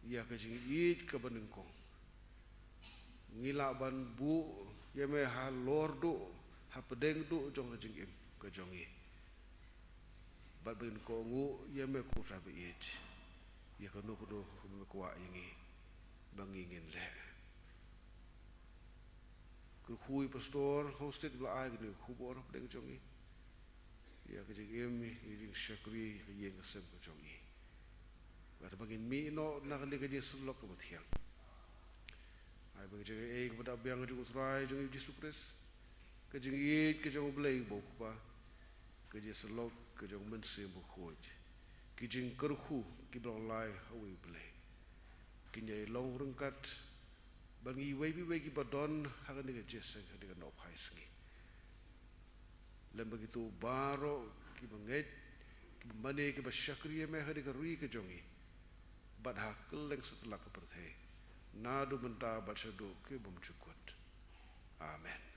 ïa ka jingïeit kaba nyngkong. Ngi lah ban buh ïa me halor duh, hapdeng duh jong ka jingim ka jong ngi. Bad ba ngin kohnguh ïa me ko Trai ba ïeit, ïa kano kano kaba me kwah ïa ngi. ba ngi ngin leh. Kyrkhu ïa i Pastor Hosted ba la ai kane ka khubor hapdeng jong ngi, ïa ka jingim, ïa ka jingshakri ha ka ïing ka sem ka jong ngi. Bad ba ngin mih noh na kane ka jingsyllok kaba thiang, ai ba ka jingaiei kaba dap biang jong U Trai jong ngi Jisu Khrist, ka jingïeit ka jong U Blei uba U Kpa, ka jingsyllok ka jong U Mynsiem Bakhuid, ki jingkyrkhu kiba long lai ha uwei U Blei, kin ïai long ryngkat bad ngi iwei pa iwei kiba don ha kane ka jingïaseng ha kane ka nohphai sngi, lem bad kito baroh kiba ngeit, kiba mane, kiba shakri ïa me ha kane ka ri ka jong ngi bad ha kylleng satlak ka pyrthei, naduh mynta bad shaduh ki bymjukut. Amen.